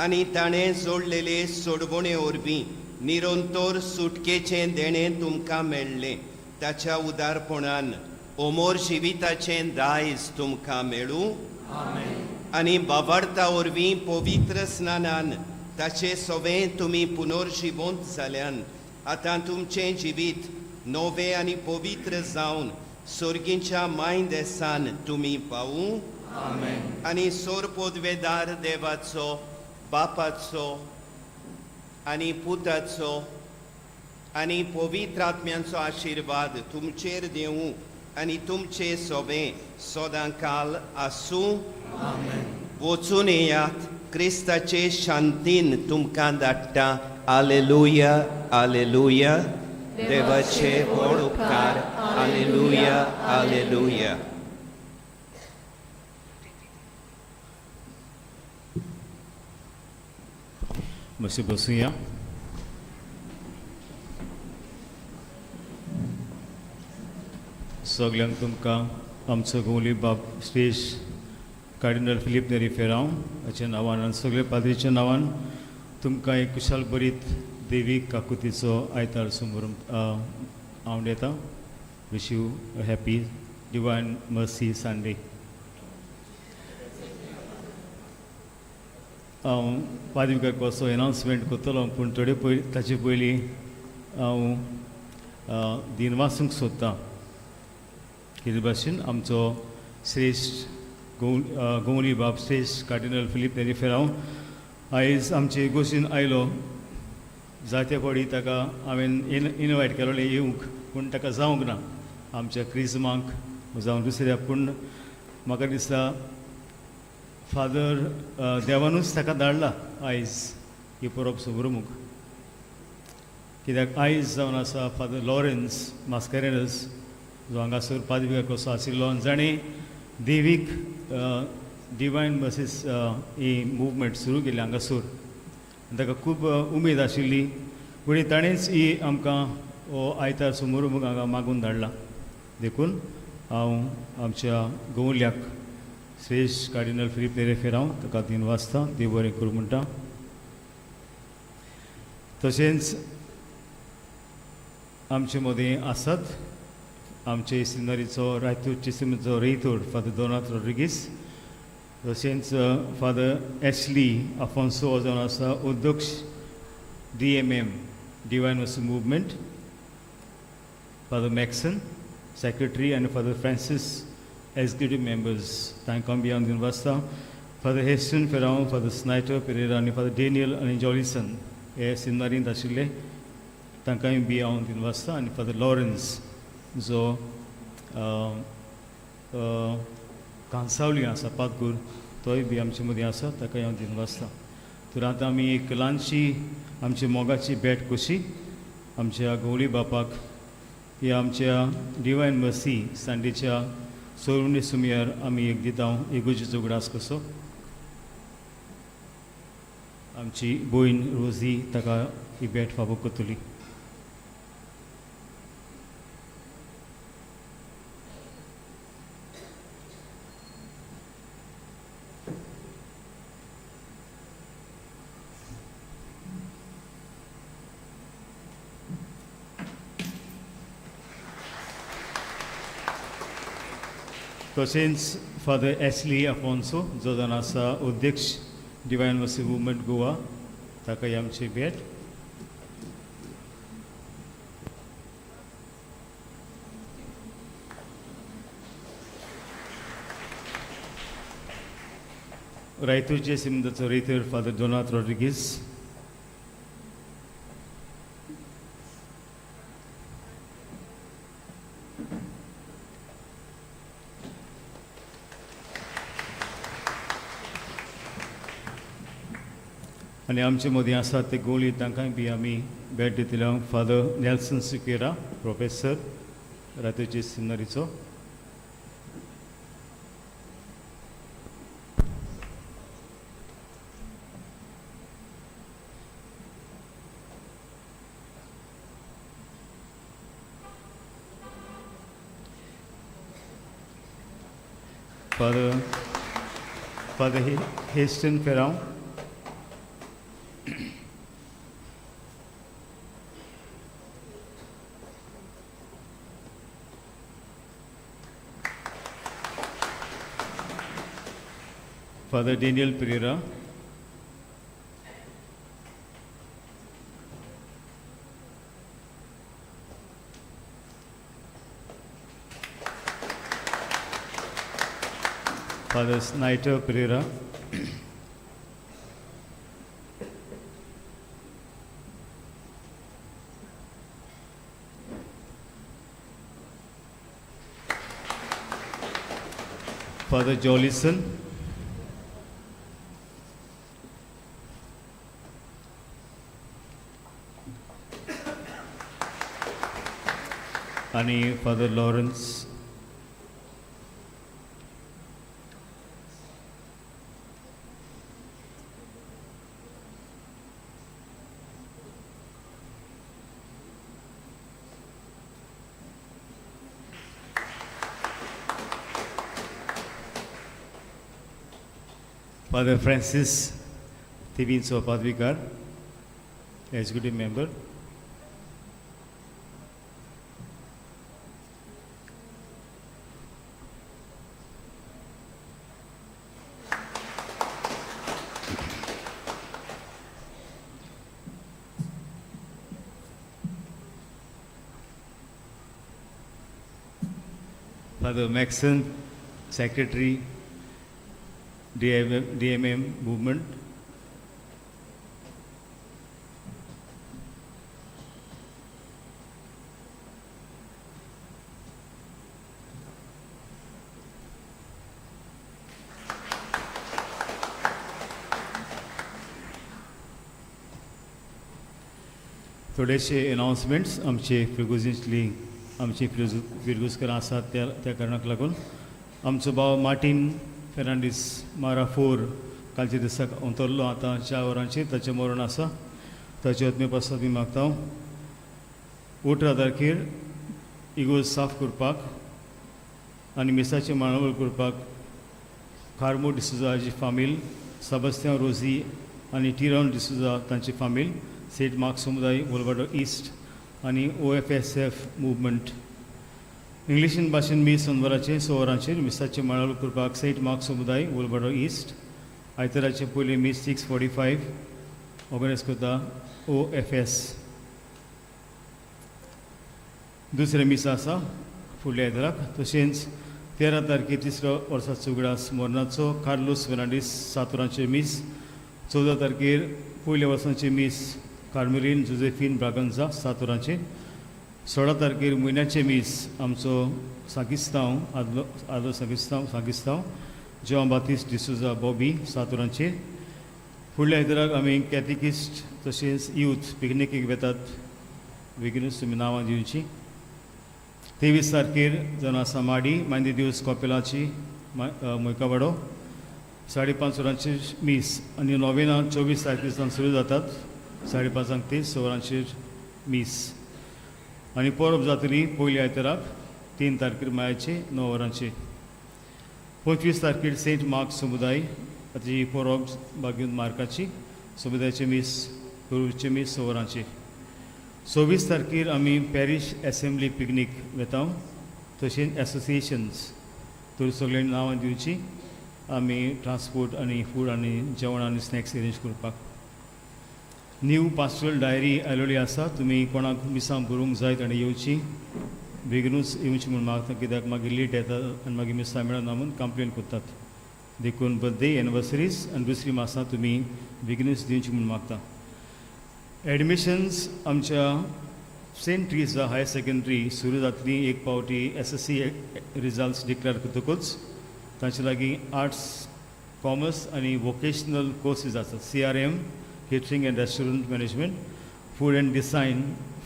आनी ताणें जोडलेले सोडवणे वरवीं निरंतर सुटकेचें देणें तुमकां मेळ्ळें. ताच्या उदारपणान अमर जिविताचें दायज तुमकां मेळूं आनी बाबार्ता वरवीं पवित्र स्नानान ताचे सवें तुमी पुनर्जिवंत जाल्यान आतां तुमचें जिवीत नवें आनी पवित्र जावन सर्गींच्या माय देसान तुमी पावूं. आनी सोर पोदवेदार देवाचो, बापाचो आनी पुताचो आनी पवित्र आत्म्यांचो आशिर्वाद तुमचेर देवूं आनी तुमचे सोबें सदां काल आसूं. वचून येयात, क्रिस्ताचे शांतीन तुमकां धाडटा. आलेलुया, आलेलुया. देवाचे व्हड उपकार. आलेलुया, आलेलुया. मातशें बसुया. सगल्यांक तुमकां आमचो गोवली बाब श्रेश कार्डिनल फिलीप नेरी फेरांव हाच्या नांवान आनी सगल्या पाद्रीच्या नांवान तुमकां एक कुशाल बरीत देवी काकुतीचो आयतार समोर हांव येता. Wish you a happy divine mercy Sunday. हांव पाद्री कसो एनावन्समेंट करतलो, पूण थोडे पयलीं ताचे पयलीं हांव दिनवासूंक सोदतां. कितें भाशेन आमचो श्रेश्ठ गोवली बाब श्रेश्ठ कार्डिनल फिलीप नेरी फेरांव आयज आमचे गोशीन आयलो. जायते फावटी ताका हांवें इनवायट केलोलें येवंक, पूण ताका जावंक ना आमच्या क्रिजमाक जावं दुसऱ्या. पूण म्हाका दिसता फादर देवानूच ताका धाडला आयज ही परब समरूंक. कित्याक आयज जावन आसा फादर लॉरेन्स मास्करेनस जो हांगासर पादवी कसो आशिल्लो आनी जाणें देवीक डिवायन बसीस ही मुवमेंट सुरू केली हांगासर. ताका खूब उमेद आशिल्ली, पूण ताणेंच ही आमकां हो आयतार समोर हांगा मागून धाडला. देखून हांव आमच्या गोवल्याक श्रेश्ठ कार्डिनल फिलीप नेरे फेरांव ताका दिन वाचता, देव बरें करूं म्हणटा. तशेंच आमचे मदीं आसात आमचे सिमिनरीचो रायतूर चिसिमचो रेयतूर फादर दोनात रॉड्रिगीस, तशेंच फादर एशली आफोन्सो जावन आसा अध्यक्ष DMM divine mercy movement, father Maxon secretary आनी फादर फ्रांसीस एक्जिक्युटीव मेंबर्स. तांकां बी हांव दिवन वाचता. फादर हेस्टन फेरांव, फादर स्नायटर पेरेरा आनी फादर डेनियल आनी जॉलिसन हे सिमिनारींत आशिल्ले, तांकांय बी हांव दिवन वाचता. आनी फादर लॉरन्स जो कांसावली आसा पातगूर, तोय बी आमचे मदीं आसा, ताकाय हांव दिवन वाचता. तर आतां आमी एक ल्हानशी आमची मोगाची भेट कशी आमच्या गौरी बापाक ह्या आमच्या डिवायन मर्सी संडेच्या सोरुणी सुमयार आमी एक दिता एगोजीचो उगडास कसो. आमची भयण रोजी ताका ही भेट फावो करतली. तशेंच फादर एस्ली अफोन्सो जो जावन आसा अध्यक्ष डिवायन मर्सी मुवमेंट गोवा ताकाय आमची भेट. रायतूरचे सिमदाचो रेतर फादर दोनात रॉड्रिगीस. आनी आमचे मदीं आसात ते गोली तांकांय बी आमी भेट दितले. फादर नेल्सन सिकेरा प्रोफेसर रायतूरचे सिमिनरीचो. Father Haston Ferrao. Father Daniel Pereira. Father Snyder Pereira. Father Jollison. आनी फादर लॉरन्स. फादर फ्रांसीस थिवींचो पादविकार, executive member. Father Maxon, secretary, DMM movement. थोडेशे अनाउन्समेंट्स आमचे फिरगुजींतली आमची फिरगुजकरां आसात त्या कारणाक लागून आमचो भाव मार्टीन फेर्नांडीस मारा 4 कालच्या दिसाक अंतरलो. आतां 4 वरांचेर ताचें मरण आसा. ताचे आत्मे पासत आमी मागता. 18 तारखेर इगोर्ज साफ करपाक आनी मिसाचें मांडावळ करपाक कार्मो डिसुजा हाजी फामील, सेबास्तियांव रोजी आनी टिरॉन डिसुजा तांची फामील, सेंट मार्क समुदाय वोलवाडो ईस्ट आनी OFSF movement. इंग्लिशीन भाशेन मीस सोनवाराचेर 6 वरांचेर मिसाचें मांडावळ करपाक सेंट मार्क समुदाय वोलवाडो ईस्ट. आयताराचें पयलें मीस 6:45 ऑर्गनायज करता OFS. दुसरें मीस आसा फुडल्या आयताराक. तशेंच 13 तारखेर तिसरो वर्साचो उगडास मरणाचो कार्लोस फेर्नांडीस 7 वरांचेर मीस. 14 तारखेर पयल्या वर्सांचें मीस कार्मेलीन जोजेफीन ब्रागंजा 7 वरांचेर. 16 तारखेर म्हयन्याचें मीस आमचो सागिस्तांव आदलो सागिस्तांव जॉन बातीस डिसुजा बॉबी 7 वरांचेर. फुडल्या आयताराक आमी कॅथलिकिस्ट तशेंच यूथ पिकनिकेक वेतात. बेगीनूच तुमी नांवां दिवची. 23 तारखेर जावन आसा माडी मांदी दिवस कॉपेलाची मोयकावाडो 5:30 वरांचेर मीस आनी नोवेना 24 तारखेर सावन सुरू जातात 5:30 ते 6 वरांचेर मीस. आनी परब जातली पयल्या आयताराक 3 तारखेर मायाचे 9 वरांचेर. 25 तारखेर सेंट मार्क समुदाय ताची परब बागीन मार्काची समुदायाचे मीस गुरूचे मीस 6 वरांचेर. 26 तारखेर आमी पॅरीश एसेंब्ली पिकनीक वेता तशेंच एसोसिएशन्स. तर सगळ्यांनी नांवां दिवची आमी ट्रान्सपोर्ट आनी फूड आनी जेवण आनी स्नॅक्स अरेंज करपाक. न्यू पास्टरल डायरी आयलेली आसा, तुमी कोणाक मिसां बरोवंक जाय ताणें येवची, बेगिनूच येवची म्हूण मागता, कित्याक मागीर लेट येता आनी मागीर मिसां मेळना म्हूण कंप्लेन करतात. देखून बर्थडे एनिवर्सरीज आनी दुसरी मासां तुमी बेगिनूच दिवची म्हूण मागता. एडमिशन्स आमच्या सेंट ट्रिजा हायर सेकेंडरी सुरू जातली एक पावटी SSC results declare करतकूच. तांचे लागीं आर्ट्स, कॉमर्स आनी वोकेशनल कोर्सीस आसात. CRM, catering and restaurant management, food and design,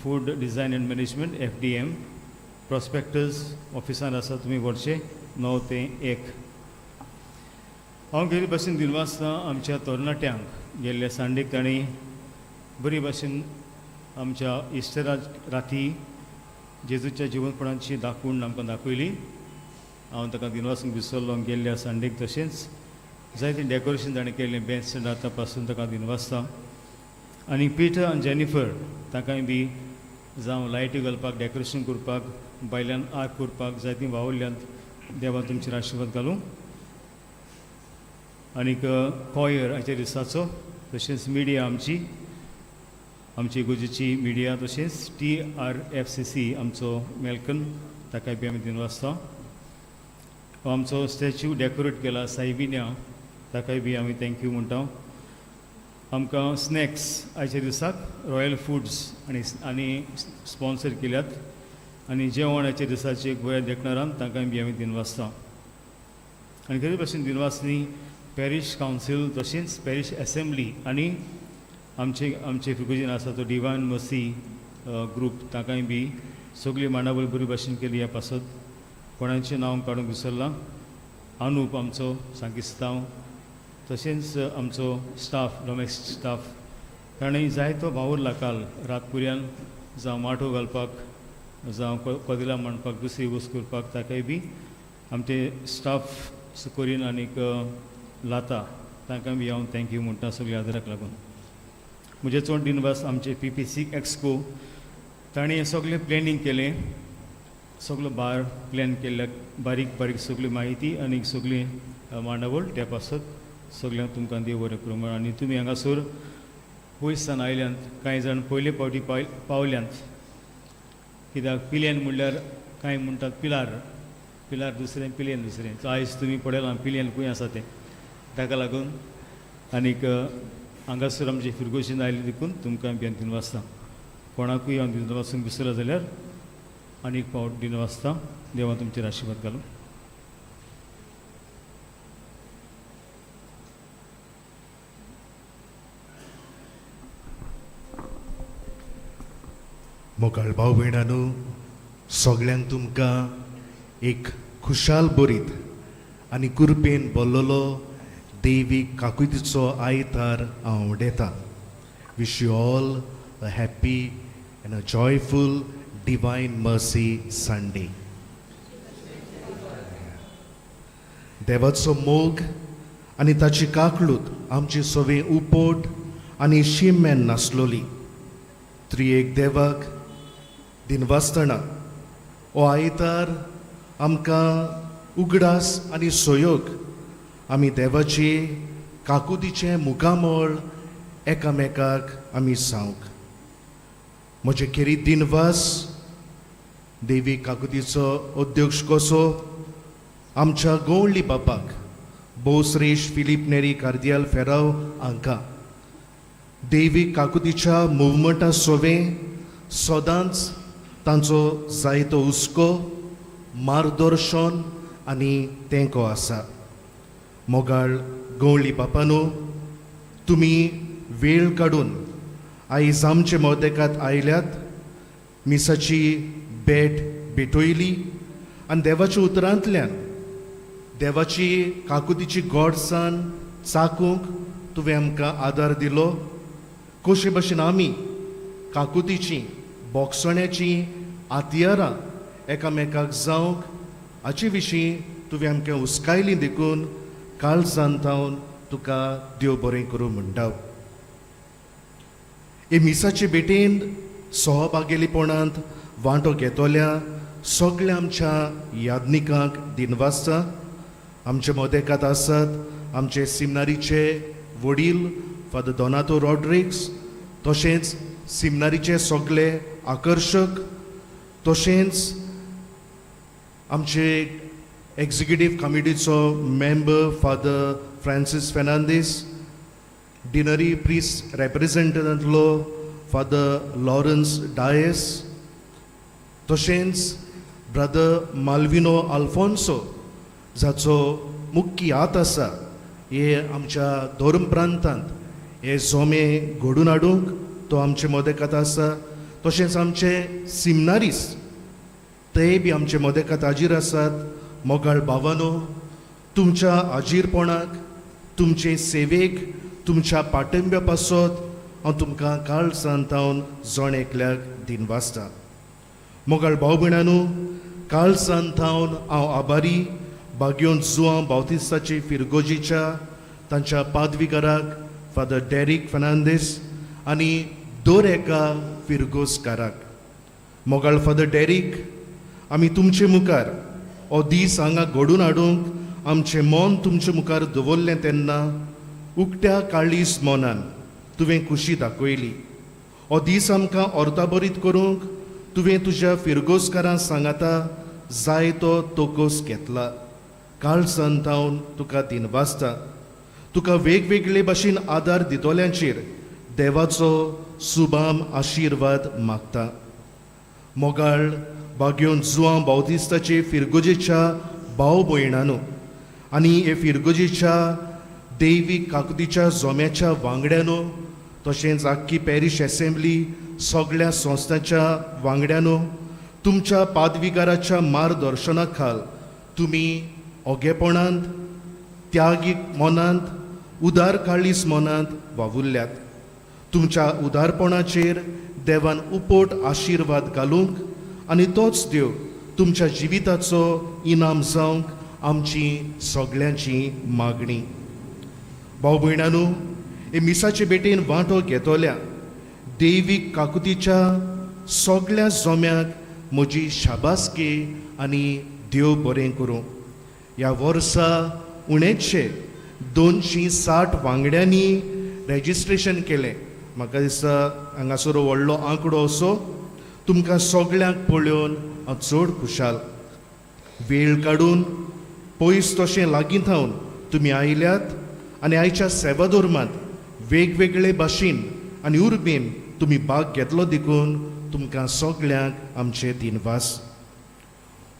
food design and management, FDM. Prospectus ऑफिसान आसा, तुमी व्हरचे 9 ते 1. हांव गेल्ले भाशेन दिनवासता आमच्या तरणाट्यांक. गेल्ल्या सांडेक तांणी बरी भाशेन आमच्या इस्टरा राती जेजूच्या जिवनपणाची दाखवण आमकां दाखयली. हांव ताका दिनवासूंक विसरलो. गेल्ल्या सांडेक तशेंच जायतें डेकोरेशन ताणें केल्लें बेंच स्टँडाता पासून, ताका दिनवासता. आनी पिटर आनी जेनिफर तांकांय बी जावं लायटी घालपाक, डेकोरेशन करपाक, भायल्यान आर्क करपाक जायतीं वावुरल्यांत. देवा तुमचेर आशिर्वाद घालूं. आनीक कॉयर आयच्या दिसाचो, तशेंच मिडिया आमची, आमची इगोर्जेची मिडिया, तशेंच TRFCC आमचो मेलकन, ताकाय बी आमी दिनवासता. आमचो स्टॅच्यू डेकोरेट केला सायबिन्या, ताकाय बी आमी thank you म्हणटा. आमकां स्नॅक्स आयच्या दिसाक रॉयल फुड्स आनी आनी स्पॉन्सर केल्यात आनी जेवण आयच्या दिसाचे गोंया देखणारान, तांकांय बी आमी दिनवासता. आनी खरे भाशेन दिनवासनी पॅरीश कावन्सील तशेंच पॅरीश एसेंब्ली आनी आमचे आमचे फिगोजीन आसा तो डिवायन मर्सी ग्रूप, तांकांय बी सगळी मांडावळ बरी भाशेन केली. ह्या पासत कोणाचें नांव काडूंक विसरलां, अनुप आमचो सांकिस्तांव, तशेंच आमचो स्टाफ, डोमेस्टीक स्टाफ, ताणें जायतो वावुरला काल रात पुर्यान, जावं माटो घालपाक, जावं कदेलां मांडपाक, दुसरी वस्त करपाक. ताकाय बी आमचे स्टाफ सुकोरीन आनीक लाता, तांकां बी हांव thank you म्हणटा सगळ्या आदाराक लागून. म्हजे चड दिनवास आमचे PPC exco, ताणें सगळें प्लॅनिंग केलें, सगलो बार प्लॅन केल्ल्या, बारीक बारीक सगळी म्हायती आनी सगळी मांडावळ. त्या पासत सगळ्यांक तुमकां देव बरें करूं. आनी तुमी हांगासर पयसान आयल्यांत, कांय जाण पयले फावटी पावल्यांत, कित्याक पिलेन म्हणल्यार कांय म्हणटात पिलार, पिलार दुसरें, पिलेन दुसरें. सो आयज तुमी पळयलां पिलेन खंय आसा तें, ताका लागून आनीक हांगासर आमचे फिरगोशीन आयले देखून तुमकां बी दिनवासता. कोणाकूय हांव दिनवासूंक विसरलो जाल्यार आनीक फावट दिनवासता. देवा तुमचेर आशिर्वाद घालूं. मोगाळ भाव भयणांनो, सगळ्यांक तुमकां एक खुशाल बरीत आनी कृपेन भरलेलो देवीक काकुतीचो आयतार हांव उडयतां. Wish you all a happy and a joyful Divine Mercy Sunday. देवाचो मोग आनी ताची काकळूत आमची सवे उपोट आनी शिमेन नासलोली. त्रिएक देवाक दिनवासतना हो आयतार आमकां उगडास आनी सोयोग आमी देवाचे काकुतीचें मुखामळ एकामेकाक आमी सांवक. म्हजे खेरीत दिनवास देवी काकुतीचो अध्यक्ष कसो आमच्या गवळी बापाक भोवश्रेश्ठ फिलीप नेरी कार्दियाल फेराव हांकां. देवी काकुतीच्या मुवमेंटा सोवें सदांच तांचो जायतो हुस्को, मार्गदर्शन आनी तेंको आसा. मोगाळ गवळी बापानो, तुमी वेळ काडून आयज आमचे मदेकात आयल्यात, मिसाची भेट भेटयली आनी देवाच्या उतरांतल्यान देवाची काकुतीची गोडसाण चाकूंक तुवें आमकां आदार दिलो. कशे भशेन आमी काकुतीची बोगसण्याची आतियारां एकामेकाक जावंक हाचे विशीं तुवें आमकां हुस्कायली, देखून काळजान थावन तुका देव बरें करूं म्हणटा. हे मिसाचे भेटेन सहभागेलीपणांत वांटो घेतल्या सगळ्या आमच्या याज्ञिकांक दिनवासता. आमचे मदेकात आसात आमचे सिमनारीचे वडील फादर दोनातो रॉड्रिक्स, तशेंच सिमनारीचे सगळे आकर्शक, तशेंच आमचे एक्झिक्युटीव कमिटीचो member Father Francis Fernandes, deanery priest रेप्रेझेंटंटांतलो father Lawrence Dias, तशेंच ब्रदर मालविनो आल्फोन्सो जाचो मुख्य हात आसा हे आमच्या धर्म प्रांतांत हे जोमे घडून हाडूंक, तो आमचे मदेकात आसा. तशेंच आमचे सिमनारीस ते बी आमचे मदेकात हाजीर आसात. मोगाळ भावानो, तुमच्या हाजीरपणाक, तुमचे सेवेक, तुमच्या पाठिंब्या पासत हांव तुमकां काळजान थावन जण एकल्याक दिनवासता. मोगाळ भाव भयणांनो, काळजान थावन हांव आभारी बागयोन जुआंव बावतिस्ताचे फिरगोजीच्या तांच्या पादविकाराक फादर डॅरीक फर्नांडीस आनी दर एका फिरगोजकाराक. मोगाळ फादर डॅरीक, आमी तुमचे मुखार हो दीस हांगा घडून हाडूंक आमचें मन तुमचे मुखार दवरलें तेन्ना उकत्या काळीज मनान तुवें खुशी दाखयली. हो दीस आमकां अर्ताबरीत करूंक तुवें तुज्या फिरगोजकारां सांगाता जायतो तोकोस घेतला. काळजान थावन तुका दिनवासता. तुका वेगवेगळे भाशेन आदार दितल्यांचेर देवाचो सुबाम आशिर्वाद मागता. मोगाळ बागयोन जुआंव बावतिस्ताचे फिरगोजेच्या भाव भयणानो आनी हे फिरगोजेच्या दैवीक काकुतीच्या जोम्याच्या वांगड्यानो, तशेंच आख्खी पॅरीश एसेंब्ली सगळ्या संस्थांच्या वांगड्यानो, तुमच्या पादविगाराच्या मार्गदर्शना खाल तुमी ओगेपणांत, त्यागीक मनांत, उदार काळीज मनांत वावुरल्यात. तुमच्या उदारपणाचेर देवान उपोट आशिर्वाद घालूंक आनी तोच देव तुमच्या जिविताचो इनाम जावंक आमची सगळ्यांची मागणी. भाव भयणानो, हे मिसाचे भेटेन वांटो घेतल्या दैवीक काकुतीच्या सगळ्या जोम्याक म्हजी शाबासकी आनी देव बरें करूं. ह्या वर्सा उणेचशे 260 वांगड्यांनी रेजिस्ट्रेशन केलें. म्हाका दिसता हांगासर व्हडलो आंकडो असो. तुमकां सगळ्यांक पळोवन हांव चड खुशाल. वेळ काडून पयस तशें लागीं थावन तुमी आयल्यात आनी आयच्या सेवाधर्मांत वेगवेगळे भाशेन आनी उर्बेन तुमी भाग घेतलो देखून तुमकां सगळ्यांक आमचे दिनवास.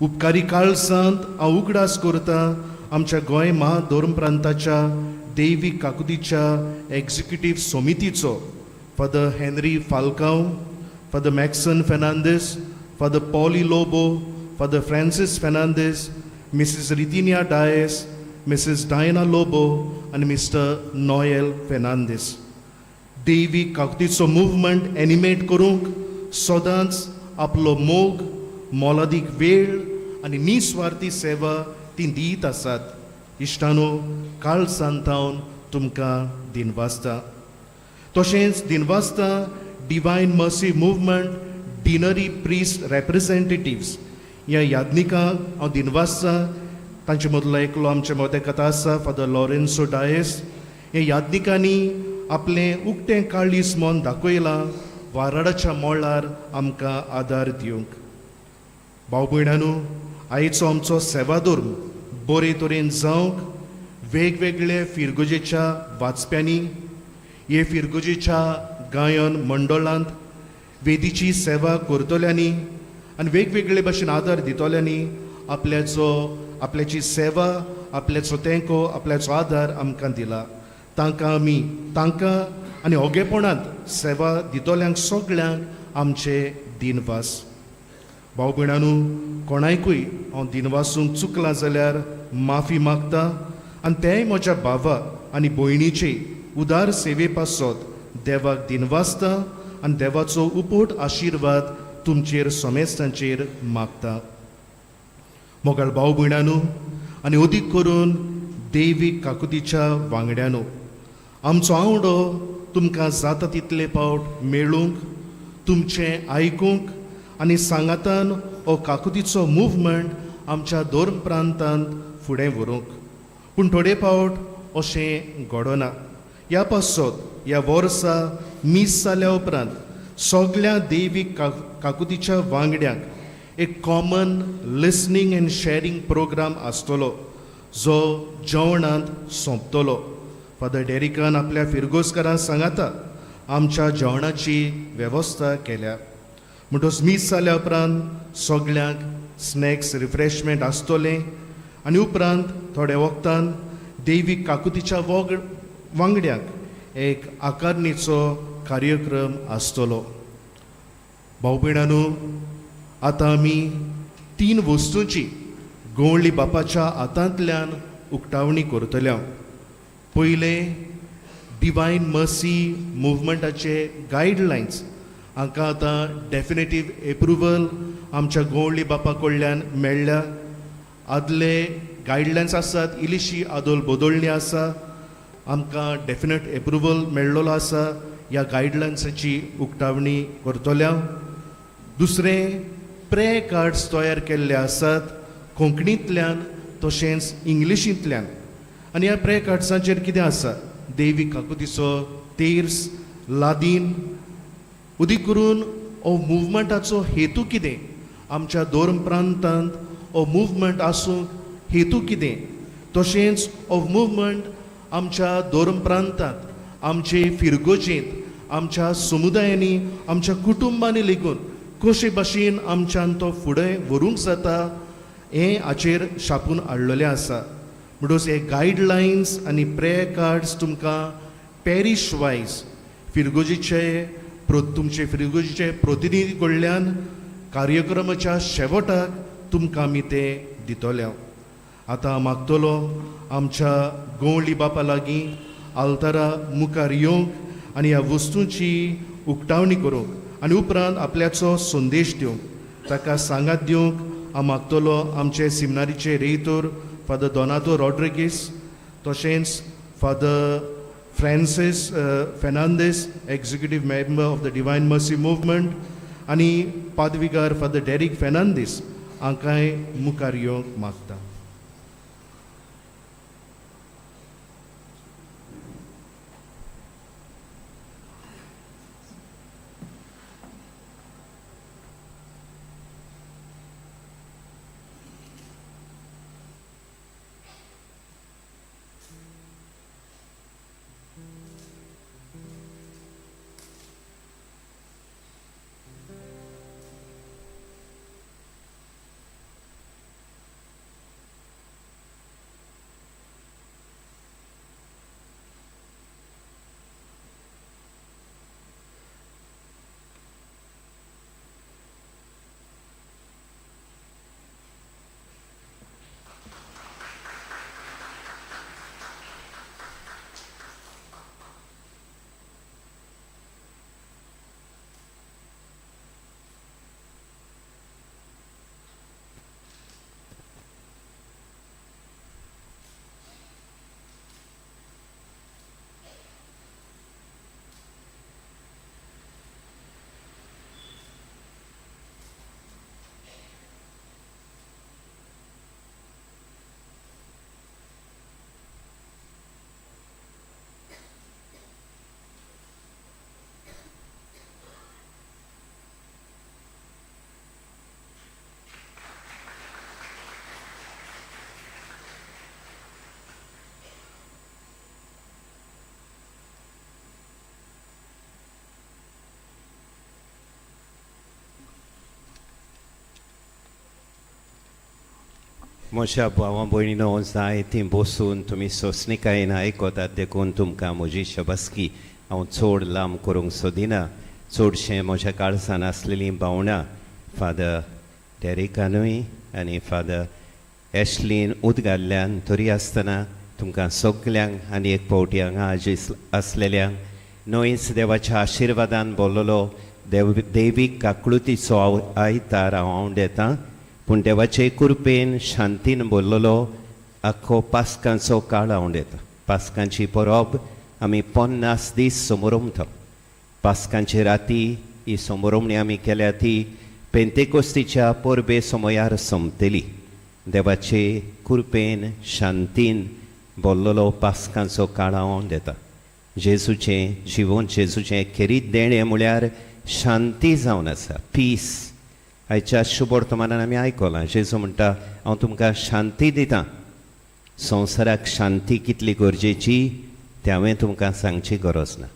उपकारी काळजांत हांव उगडास करता आमच्या गोंय महाधर्म प्रांताच्या दैवीक काकुतीच्या executive समितीचो Father Henry Falcao, Father Maxon Fernandes, Father Polly Lobo, Father Francis Fernandes, Mrs Ritinia Dias, Mrs Diana Lobo आनी मिस्टर नॉयल फेर्नांदीस. दैवीक काकुतीचो मुवमेंट एनिमेट करूंक सदांच आपलो मोग, मोलादीक वेळ आनी निस्वार्थी सेवा ती दीत आसात. इश्टानो, काळजान थावन तुमकां दिनवासता. तशेंच दिनवासता Divine Mercy Movement deanery priest representatives ह्या याज्ञिकांक हांव दिनवासता. तांचे मदलो एकलो आमचे मदें कथा आसा, फादर लॉरेन्सो डायस. हे याज्ञिकांनी आपलें उक्तें काळीज मन दाखयलां वाराडाच्या मळार आमकां आदार दिवंक. भाव भयणानो, आयचो आमचो सेवाधर्म बरे तरेन जावंक वेगवेगळे फिरगोजेच्या वाचप्यांनी, हे फिरगोजेच्या गायन मंडळांत वेदीची सेवा करतल्यांनी आनी वेगवेगळे भाशेन आदार दितल्यांनी आपल्याचो आपल्याची सेवा, आपल्याचो तेंको, आपल्याचो आदार आमकां दिला. तांकां आमी तांकां आनी ओगेपणांत सेवा दितल्यांक सगळ्यांक आमचे दिनवास. भाव भयणानू, कोणायकूय हांव दिनवासूंक चुकलां जाल्यार माफी मागता आनी तेय म्हज्या भावा आनी भयणीचे उदार सेवे पासत देवाक दिनवासता आनी देवाचो उपोट आशिर्वाद तुमचेर समेस्तांचेर मागता. मोगाळ भाव भयणानू आनी अदीक करून दैवीक काकुतीच्या वांगड्यानू, आमचो आवडो तुमकां जाता तितले पावट मेळूंक, तुमचें आयकूंक आनी सांगातान हो काकुतीचो मुवमेंट आमच्या धर्म प्रांतांत फुडें व्हरूंक. पूण थोडे फावट अशें घडना. ह्या पासत ह्या वर्सा मीस जाल्या उपरांत सगल्या दैवीक काकुतीच्या वांगड्यांक एक common listening and sharing programme आसतलो जो जेवणांत सोंपतलो. फादर डेरिकान आपल्या फिरगोजकारां सांगाता आमच्या जेवणाची वेवस्था केल्या. म्हणटच मीस जाल्या उपरांत सगल्यांक स्नॅक्स रिफ्रेशमेंट आसतलें आनी उपरांत थोड्या वखदान दैवीक काकुतीच्या वांगड्यांक एक आकारणीचो कार्यक्रम आसतलो. भाव भयणांनो, आतां आमी तीन वस्तूंची गवळी बापाच्या हातांतल्यान उक्तावणी करतले. पयलें, डिवायन मर्सी मुवमेंटाचे गायडलायन्स हांकां आतां डेफिनेटीव एप्रुवल आमच्या गवळी बापा कडल्यान मेळ्ळ्या. आदले गायडलायन्स आसात, इल्लीशी आदोल बदलणी आसा, आमकां डेफिनेट एप्रुवल मेळ्ळोलो आसा. ह्या गायडलायन्साची उक्तावणी करतल्या. दुसरें, प्रे कार्ड्स तयार केल्ले आसात कोंकणींतल्यान तशेंच इंग्लिशींतल्यान आनी ह्या प्रे कार्ड्सांचेर कितें आसा, देवी काकुतीचो तेर्स, लादीन उदीक करून हो मुवमेंटाचो हेतू कितें, आमच्या धर्म प्रांतांत हो मुवमेंट आसूंक हेतू कितें, तशेंच हो मुवमेंट आमच्या धर्म प्रांतांत, आमचे फिरगोजेंत, आमच्या समुदायांनी, आमच्या कुटुंबांनी लेगून कशे भाशेन आमच्यान तो फुडें व्हरूंक जाता हें हाचेर छापून हाडलेलें आसा. म्हणटच हे गायडलायन्स आनी प्रेयर कार्ड्स तुमकां पॅरीश वायज फिरगोजीचे तुमचे फिरगोजीचे प्रतिनिधी कडल्यान कार्यक्रमाच्या शेवटाक तुमकां आमी ते दितले. आतां मागतलो आमच्या गवळी बापा लागीं आल्तारा मुखार येवंक आनी ह्या वस्तूंची उक्तावणी करूंक आनी उपरांत आपल्याचो संदेश दिवंक, ताका सांगात दिवंक हांव मागतलो आमचे सिमनारीचे रेयतोर फादर दोनातो रॉड्रिगीस, तशेंच Father Francis Fernandes, executive member of the Divine Mercy Movement, आनी पादविगार फादर डेरीक फेर्नांदीस हांकांय मुखार येवंक मागता. म्हज्या भावा भयणीनो, जाय ती बसून तुमी सोंसणिकायेन आयकतात देखून तुमकां म्हजी शबासकी. हांव चड लांब करूंक सोदिना. चडशें म्हज्या काळजान आसलेलीं भावनां फादर डेरिकानूय आनी फादर एशलीन उदगाल्ल्यान, तरी आसतना तुमकां सगल्यांक आनी एक फावटी हांगा आजी आसलेल्यांक न्हयच देवाच्या आशिर्वादान बोल्लोलो देवीक काकळुतीचो आयतार हांव आंवडेतां. पूण देवाचे कृपेन शांतीन बोल्लोलो आख्खो पास्कांचो काळ आंवडेता. पास्कांची परब आमी 50 दीस समोरमता. पास्कांची राती ही समोरमणी आमी केल्या ती पेंतेकोस्तीच्या परबे समयार सोंपतली. देवाचे कृपेन शांतीन बोल्लोलो पास्कांचो काळावन दिता. जेजूचें जिवन, जेजूचें खेरीत देणें म्हळ्यार शांती जावन आसा, पीस. आयच्या शुभवर्तमानान आमी आयकलां, जेजू म्हणटा हांव तुमकां शांती दितां. संवसाराक शांती कितली गरजेची तें हांवें तुमकां सांगची गरज ना.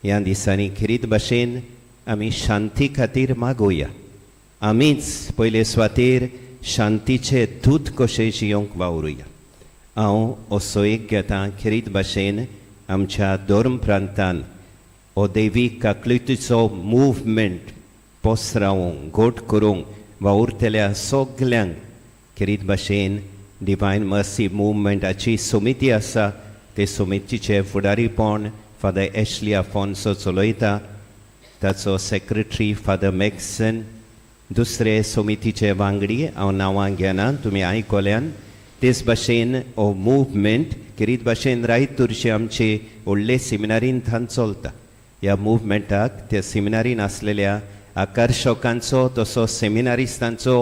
ह्या दिसांनी खेरीत भाशेन आमी शांती खातीर मागोवया. आमीच पयले सुवातेर शांतीचे दूत कशे जियोंक वावरुया. हांव असो एक घेतां खेरीत भाशेन आमच्या धर्म प्रांतान हो देवी काकळुतीचो मुवमेंट पसरावंक, घट करूंक वावुरतल्या सगल्यांक खेरीत भाशेन डिवायन मर्सी मुवमेंटाची समिती आसा, ते समितीचे फुडारीपण फादर एशली आफोन्सो चलयता, ताचो सेक्रेटरी फादर मॅक्सन, दुसरे समितीचे वांगडी हांव नांवां घेना, तुमी आयकल्यान. तेच भाशेन हो मुवमेंट खेरीत भाशेन रायतूरचे आमचे व्हडले सिमिनारीन थान चलता. ह्या मुवमेंटाक त्या सिमिनारीन आसलेल्या आकर्शकांचो तसो सेमिनारिस्तांचो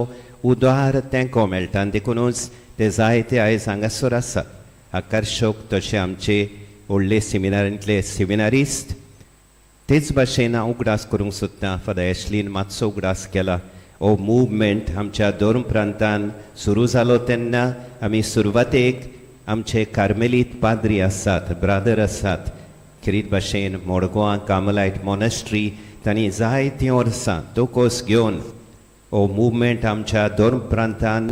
उदार तेंको मेळटा आनी देखुनूच ते जायते आयज हांगासर आसा. आकर्शक तशे आमचे व्हडले सिमिनारींतले सिमिनारिस्ट. तेच भाशेन हांव उगडास करूंक सोदतां, फादर एशलीन मातसो उगडास केला, हो मुवमेंट आमच्या धर्म प्रांतान सुरू जालो तेन्ना आमी सुरवातेक आमचे कार्मेलीत पाद्री आसात, ब्रादर आसात, खेरीत भाशेन मडगांवां कार्मलायट मोनेस्ट्री तांणी जायतीं वर्सां तोकोस घेवन हो मुवमेंट आमच्या धर्म प्रांतान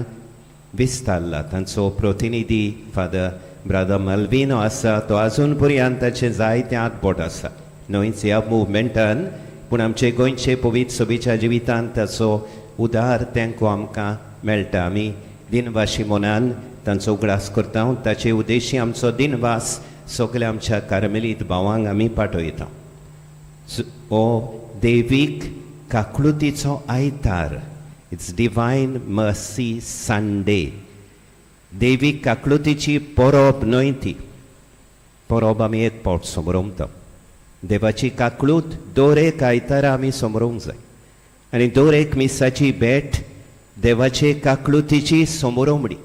विस्तारला. तांचो प्रतिनिधी फादर ब्रादर मल्विनो आसा, तो आजून पर्यंत ताचें जायतें हातबोट आसा न्हयच ह्या मुवमेंटान, पूण आमचे गोंयचे पवित्र सभेच्या जिवितांत ताचो उदार तेंको आमकां मेळटा. आमी दिनवाशी मनान तांचो उगडास करता. ताचे उद्देशी आमचो दिनवास सगल्या आमच्या कार्मेलीत भावांक आमी पाठयता. हो देवीक काकळुतीचो आयतार, it's divine mercy Sunday. देवीक काकळुतीची परब न्हय ती परब, आमी एक पावट समरोमता. देवाची काकळूत दर एक आयतारा आमी समरोवंक जाय आनी दर एक मिसाची भेट देवाचे काकळुतीची समरोमणी.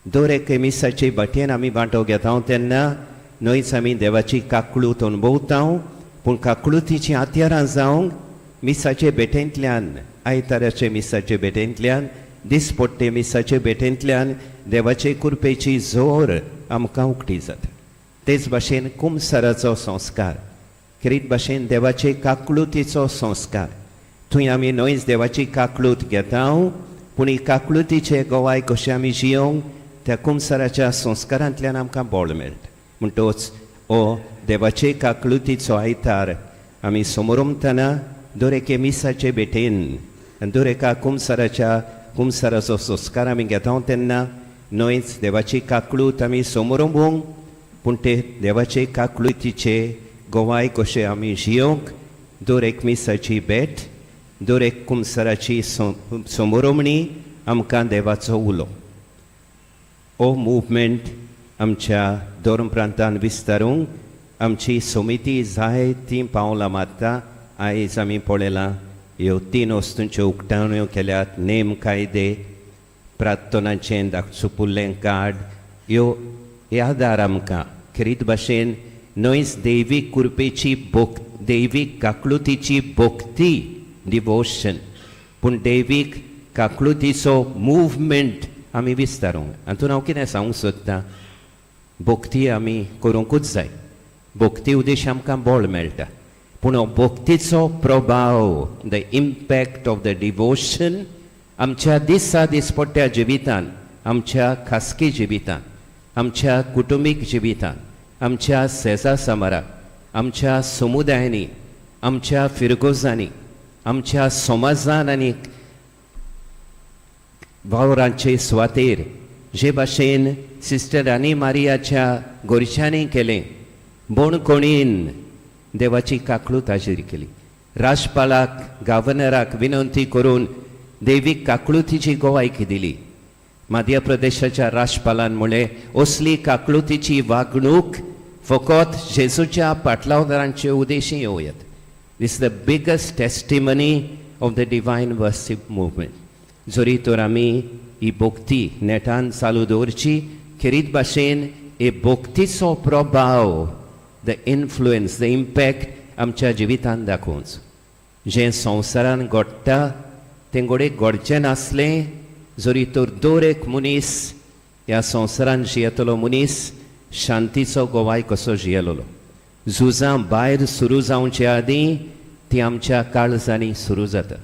दर एक मिसाचे भाटयेन आमी वांटो घेता तेन्ना न्हयच आमी देवाची काकळूत अणभवता, पूण काकळुतीची हत्यारां जावंक मिसाचे भेटेंतल्यान, आयताराचे मिसाचे भेटेंतल्यान, दिसपट्टे मिसाचे भेटेंतल्यान देवाचे कृपेची जोर आमकां उकटी जाता. तेच भाशेन कुमसाराचो संस्कार, खेरीत भाशेन देवाचे काकळुतीचो संस्कार, थंय आमी न्हयच देवाची काकळूत घेता, पूण ही काकळुतीचे गोवाय कशें आमी जियोंक त्या कुमसाराच्या संस्कारांतल्यान आमकां बळ मेळटा. म्हणटोच हो देवाचे काकळुतीचो आयतार आमी समोरमतना दर एके मिसाचे भेटेन आनी दर एका कुमसाराच्या कुमसाराचो संस्कार आमी घेता तेन्ना न्हयच देवाची काकळूत आमी समोरंबूंक, पूण ते देवाचे काकळुतीचे गोवाय कशें आमी जियोंक दर एक मिसाची भेट, दर एक कुमसाराची समोरमणी आमकां देवाचो उलो. हो मुवमेंट आमच्या धर्म प्रांतान विस्तारूंक आमची समिती जायतीं पावलां मारता. आयज आमी पळयलां ह्यो तीन वस्तूंच्यो उक्तावण्यो केल्यात, नेम कायदे, प्रार्थनाचें सुपुल्लें कार्ड, ह्यो यादार आमकां खेरीत भाशेन न्हयच दैवीक कृपेची भोक, दैवीक काकळुतीची भक्ती, डिवोशन, पूण दैवीक काकळुतीचो मुवमेंट आमी विस्तारूंक. हातून हांव कितें सांगूंक सोदतां, भक्ती आमी करूंकूच जाय, भक्ती उद्देश आमकां बळ मेळटा, पूण हो भक्तीचो प्रभाव, the impact of the devotion आमच्या दिसा दिसपट्ट्या जिवितान, आमच्या खासगी जिवितान, आमच्या कुटुंबीक जिवितान, आमच्या सेजा सामाराक, आमच्या समुदायांनी, आमच्या फिरगोजांनी, आमच्या समाजान आनी वावरांचे सुवातेर जे भाशेन सिस्टर आनी मारियाच्या गोरच्यांनी केलें, बोणकोणीन देवाची काकळूत हाजीर केली, राजपालाक गव्हर्नराक विनंती करून देवीक काकळुतीची गोवायकी दिली. मध्य प्रदेशाच्या राजपालान म्हणलें, असली काकळुतीची वागणूक फकत जेजूच्या पाटलावदारांचे उद्देशी येवयात. This the biggest testimony of the divine worship movement. जरी तर आमी ही भक्ती नेटान चालू दवरची, खेरीत भाशेन हे भक्तीचो प्रभाव, the influence, the impact आमच्या जिवितान दाखोवचो. जें संवसारान घडटा तें घडये घडचें नासलें जरी तर दर एक मनीस ह्या संवसारान जियेतलो मनीस शांतीचो गोवाय कसो जियेलोलो. झुजां भायर सुरू जावचे आदीं ती आमच्या काळजांनी सुरू जाता.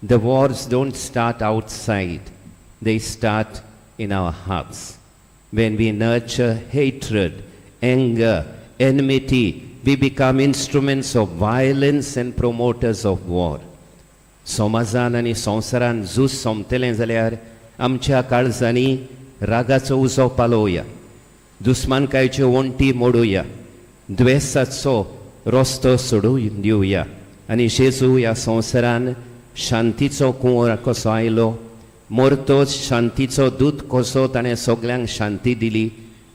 The wars don't start outside, they start in our hearts. When we nurture hatred, anger, enmity, we become instruments of violence and promoters of war. समाजान आनी संवसारान झूज सोंपतलें जाल्यार आमच्या काळजांनी रागाचो उजो पालोवया, दुस्मानकायच्यो वण्टी मोडुया, द्वेसाचो रस्तो सोडून दिवया आनी जेजू ह्या संवसारान शांतीचो कुंवर कसो आयलो, मोरतोच शांतीचो दूत कसो ताणें सगल्यांक शांती दिली,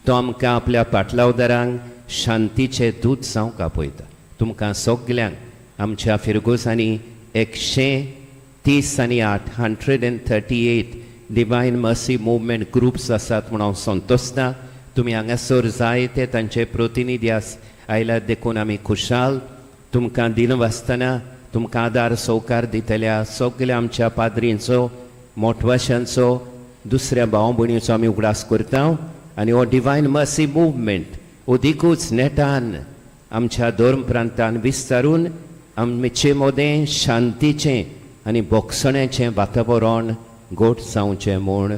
तो आमकां आपल्या पाटलावदारांक शांतीचे दूत जावंक आपयता. तुमकां सगल्यांक आमच्या फिरगोजांनी 138, 138 Divine Mercy Movement groups आसात म्हूण हांव संतोसता. तुमी हांगासर जायते तांचे प्रतिनिधी आस आयल्यात देखून आमी खुशाल. तुमकां दिन वाचतना तुमकां आदार सवकार दितल्या सगल्या आमच्या पाद्रींचो, मोटवाशांचो, दुसऱ्या भाव भयणीचो आमी उगडास करता आनी हो डिवायन मर्सी मुवमेंट अदिकूच नेटान आमच्या धर्म प्रांतान विस्तारून आमचे मदें शांतीचें आनी भोगसण्याचें वातावरण गोट जावचें म्हूण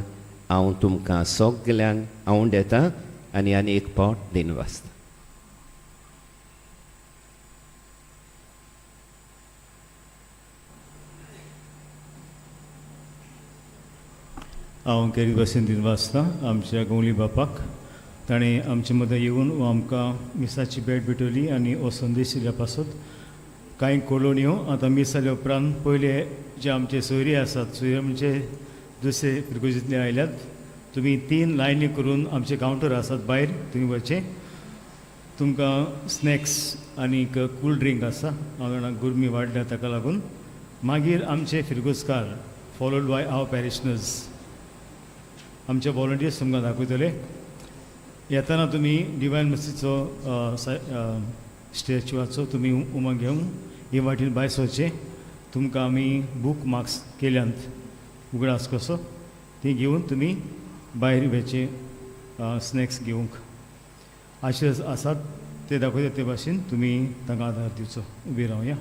हांव तुमकां सगल्यांक आंवडेता आनी आनी एक फावट दिन वाचता. हांव केरी भाशेन दिन वाचता आमच्या गवली बापाक. ताणें आमचे मदें येवन आमकां मिसाची भेट भेटवली आनी हो संदेश दिल्या पासत कांय कॉलोनियो आतां मीस जाल्या उपरांत पयले जे आमचे सोयरे आसात, सोयरे म्हणजे दुसरे फिरगोजींतले आयल्यात, तुमी 3 लायनी करून आमचे कावंटर आसात भायर, तुमी वचचें. तुमकां स्नॅक्स आनीक कूल ड्रिंक आसा. हांव जाणा गुरमी वाडल्या ताका लागून. मागीर आमचे फिरगोजकार फॉलोड बाय our पॅरिशनर्स, आमचे वॉलंटियर्स तुमकां दाखयतले. येताना तुमी डिवायन मर्सीचो स्टॅच्युआचो तुमी उमा घेवन हे वाटेन भायर सरचें. तुमकां आमी बूक मार्क्स केल्यांत उगडास कसो, ती घेवन तुमी भायर वचचें स्नॅक्स घेवंक. आशे आसात ते दाखयतात ते भाशेन तुमी तांकां आदार दिवचो. उबी रावया.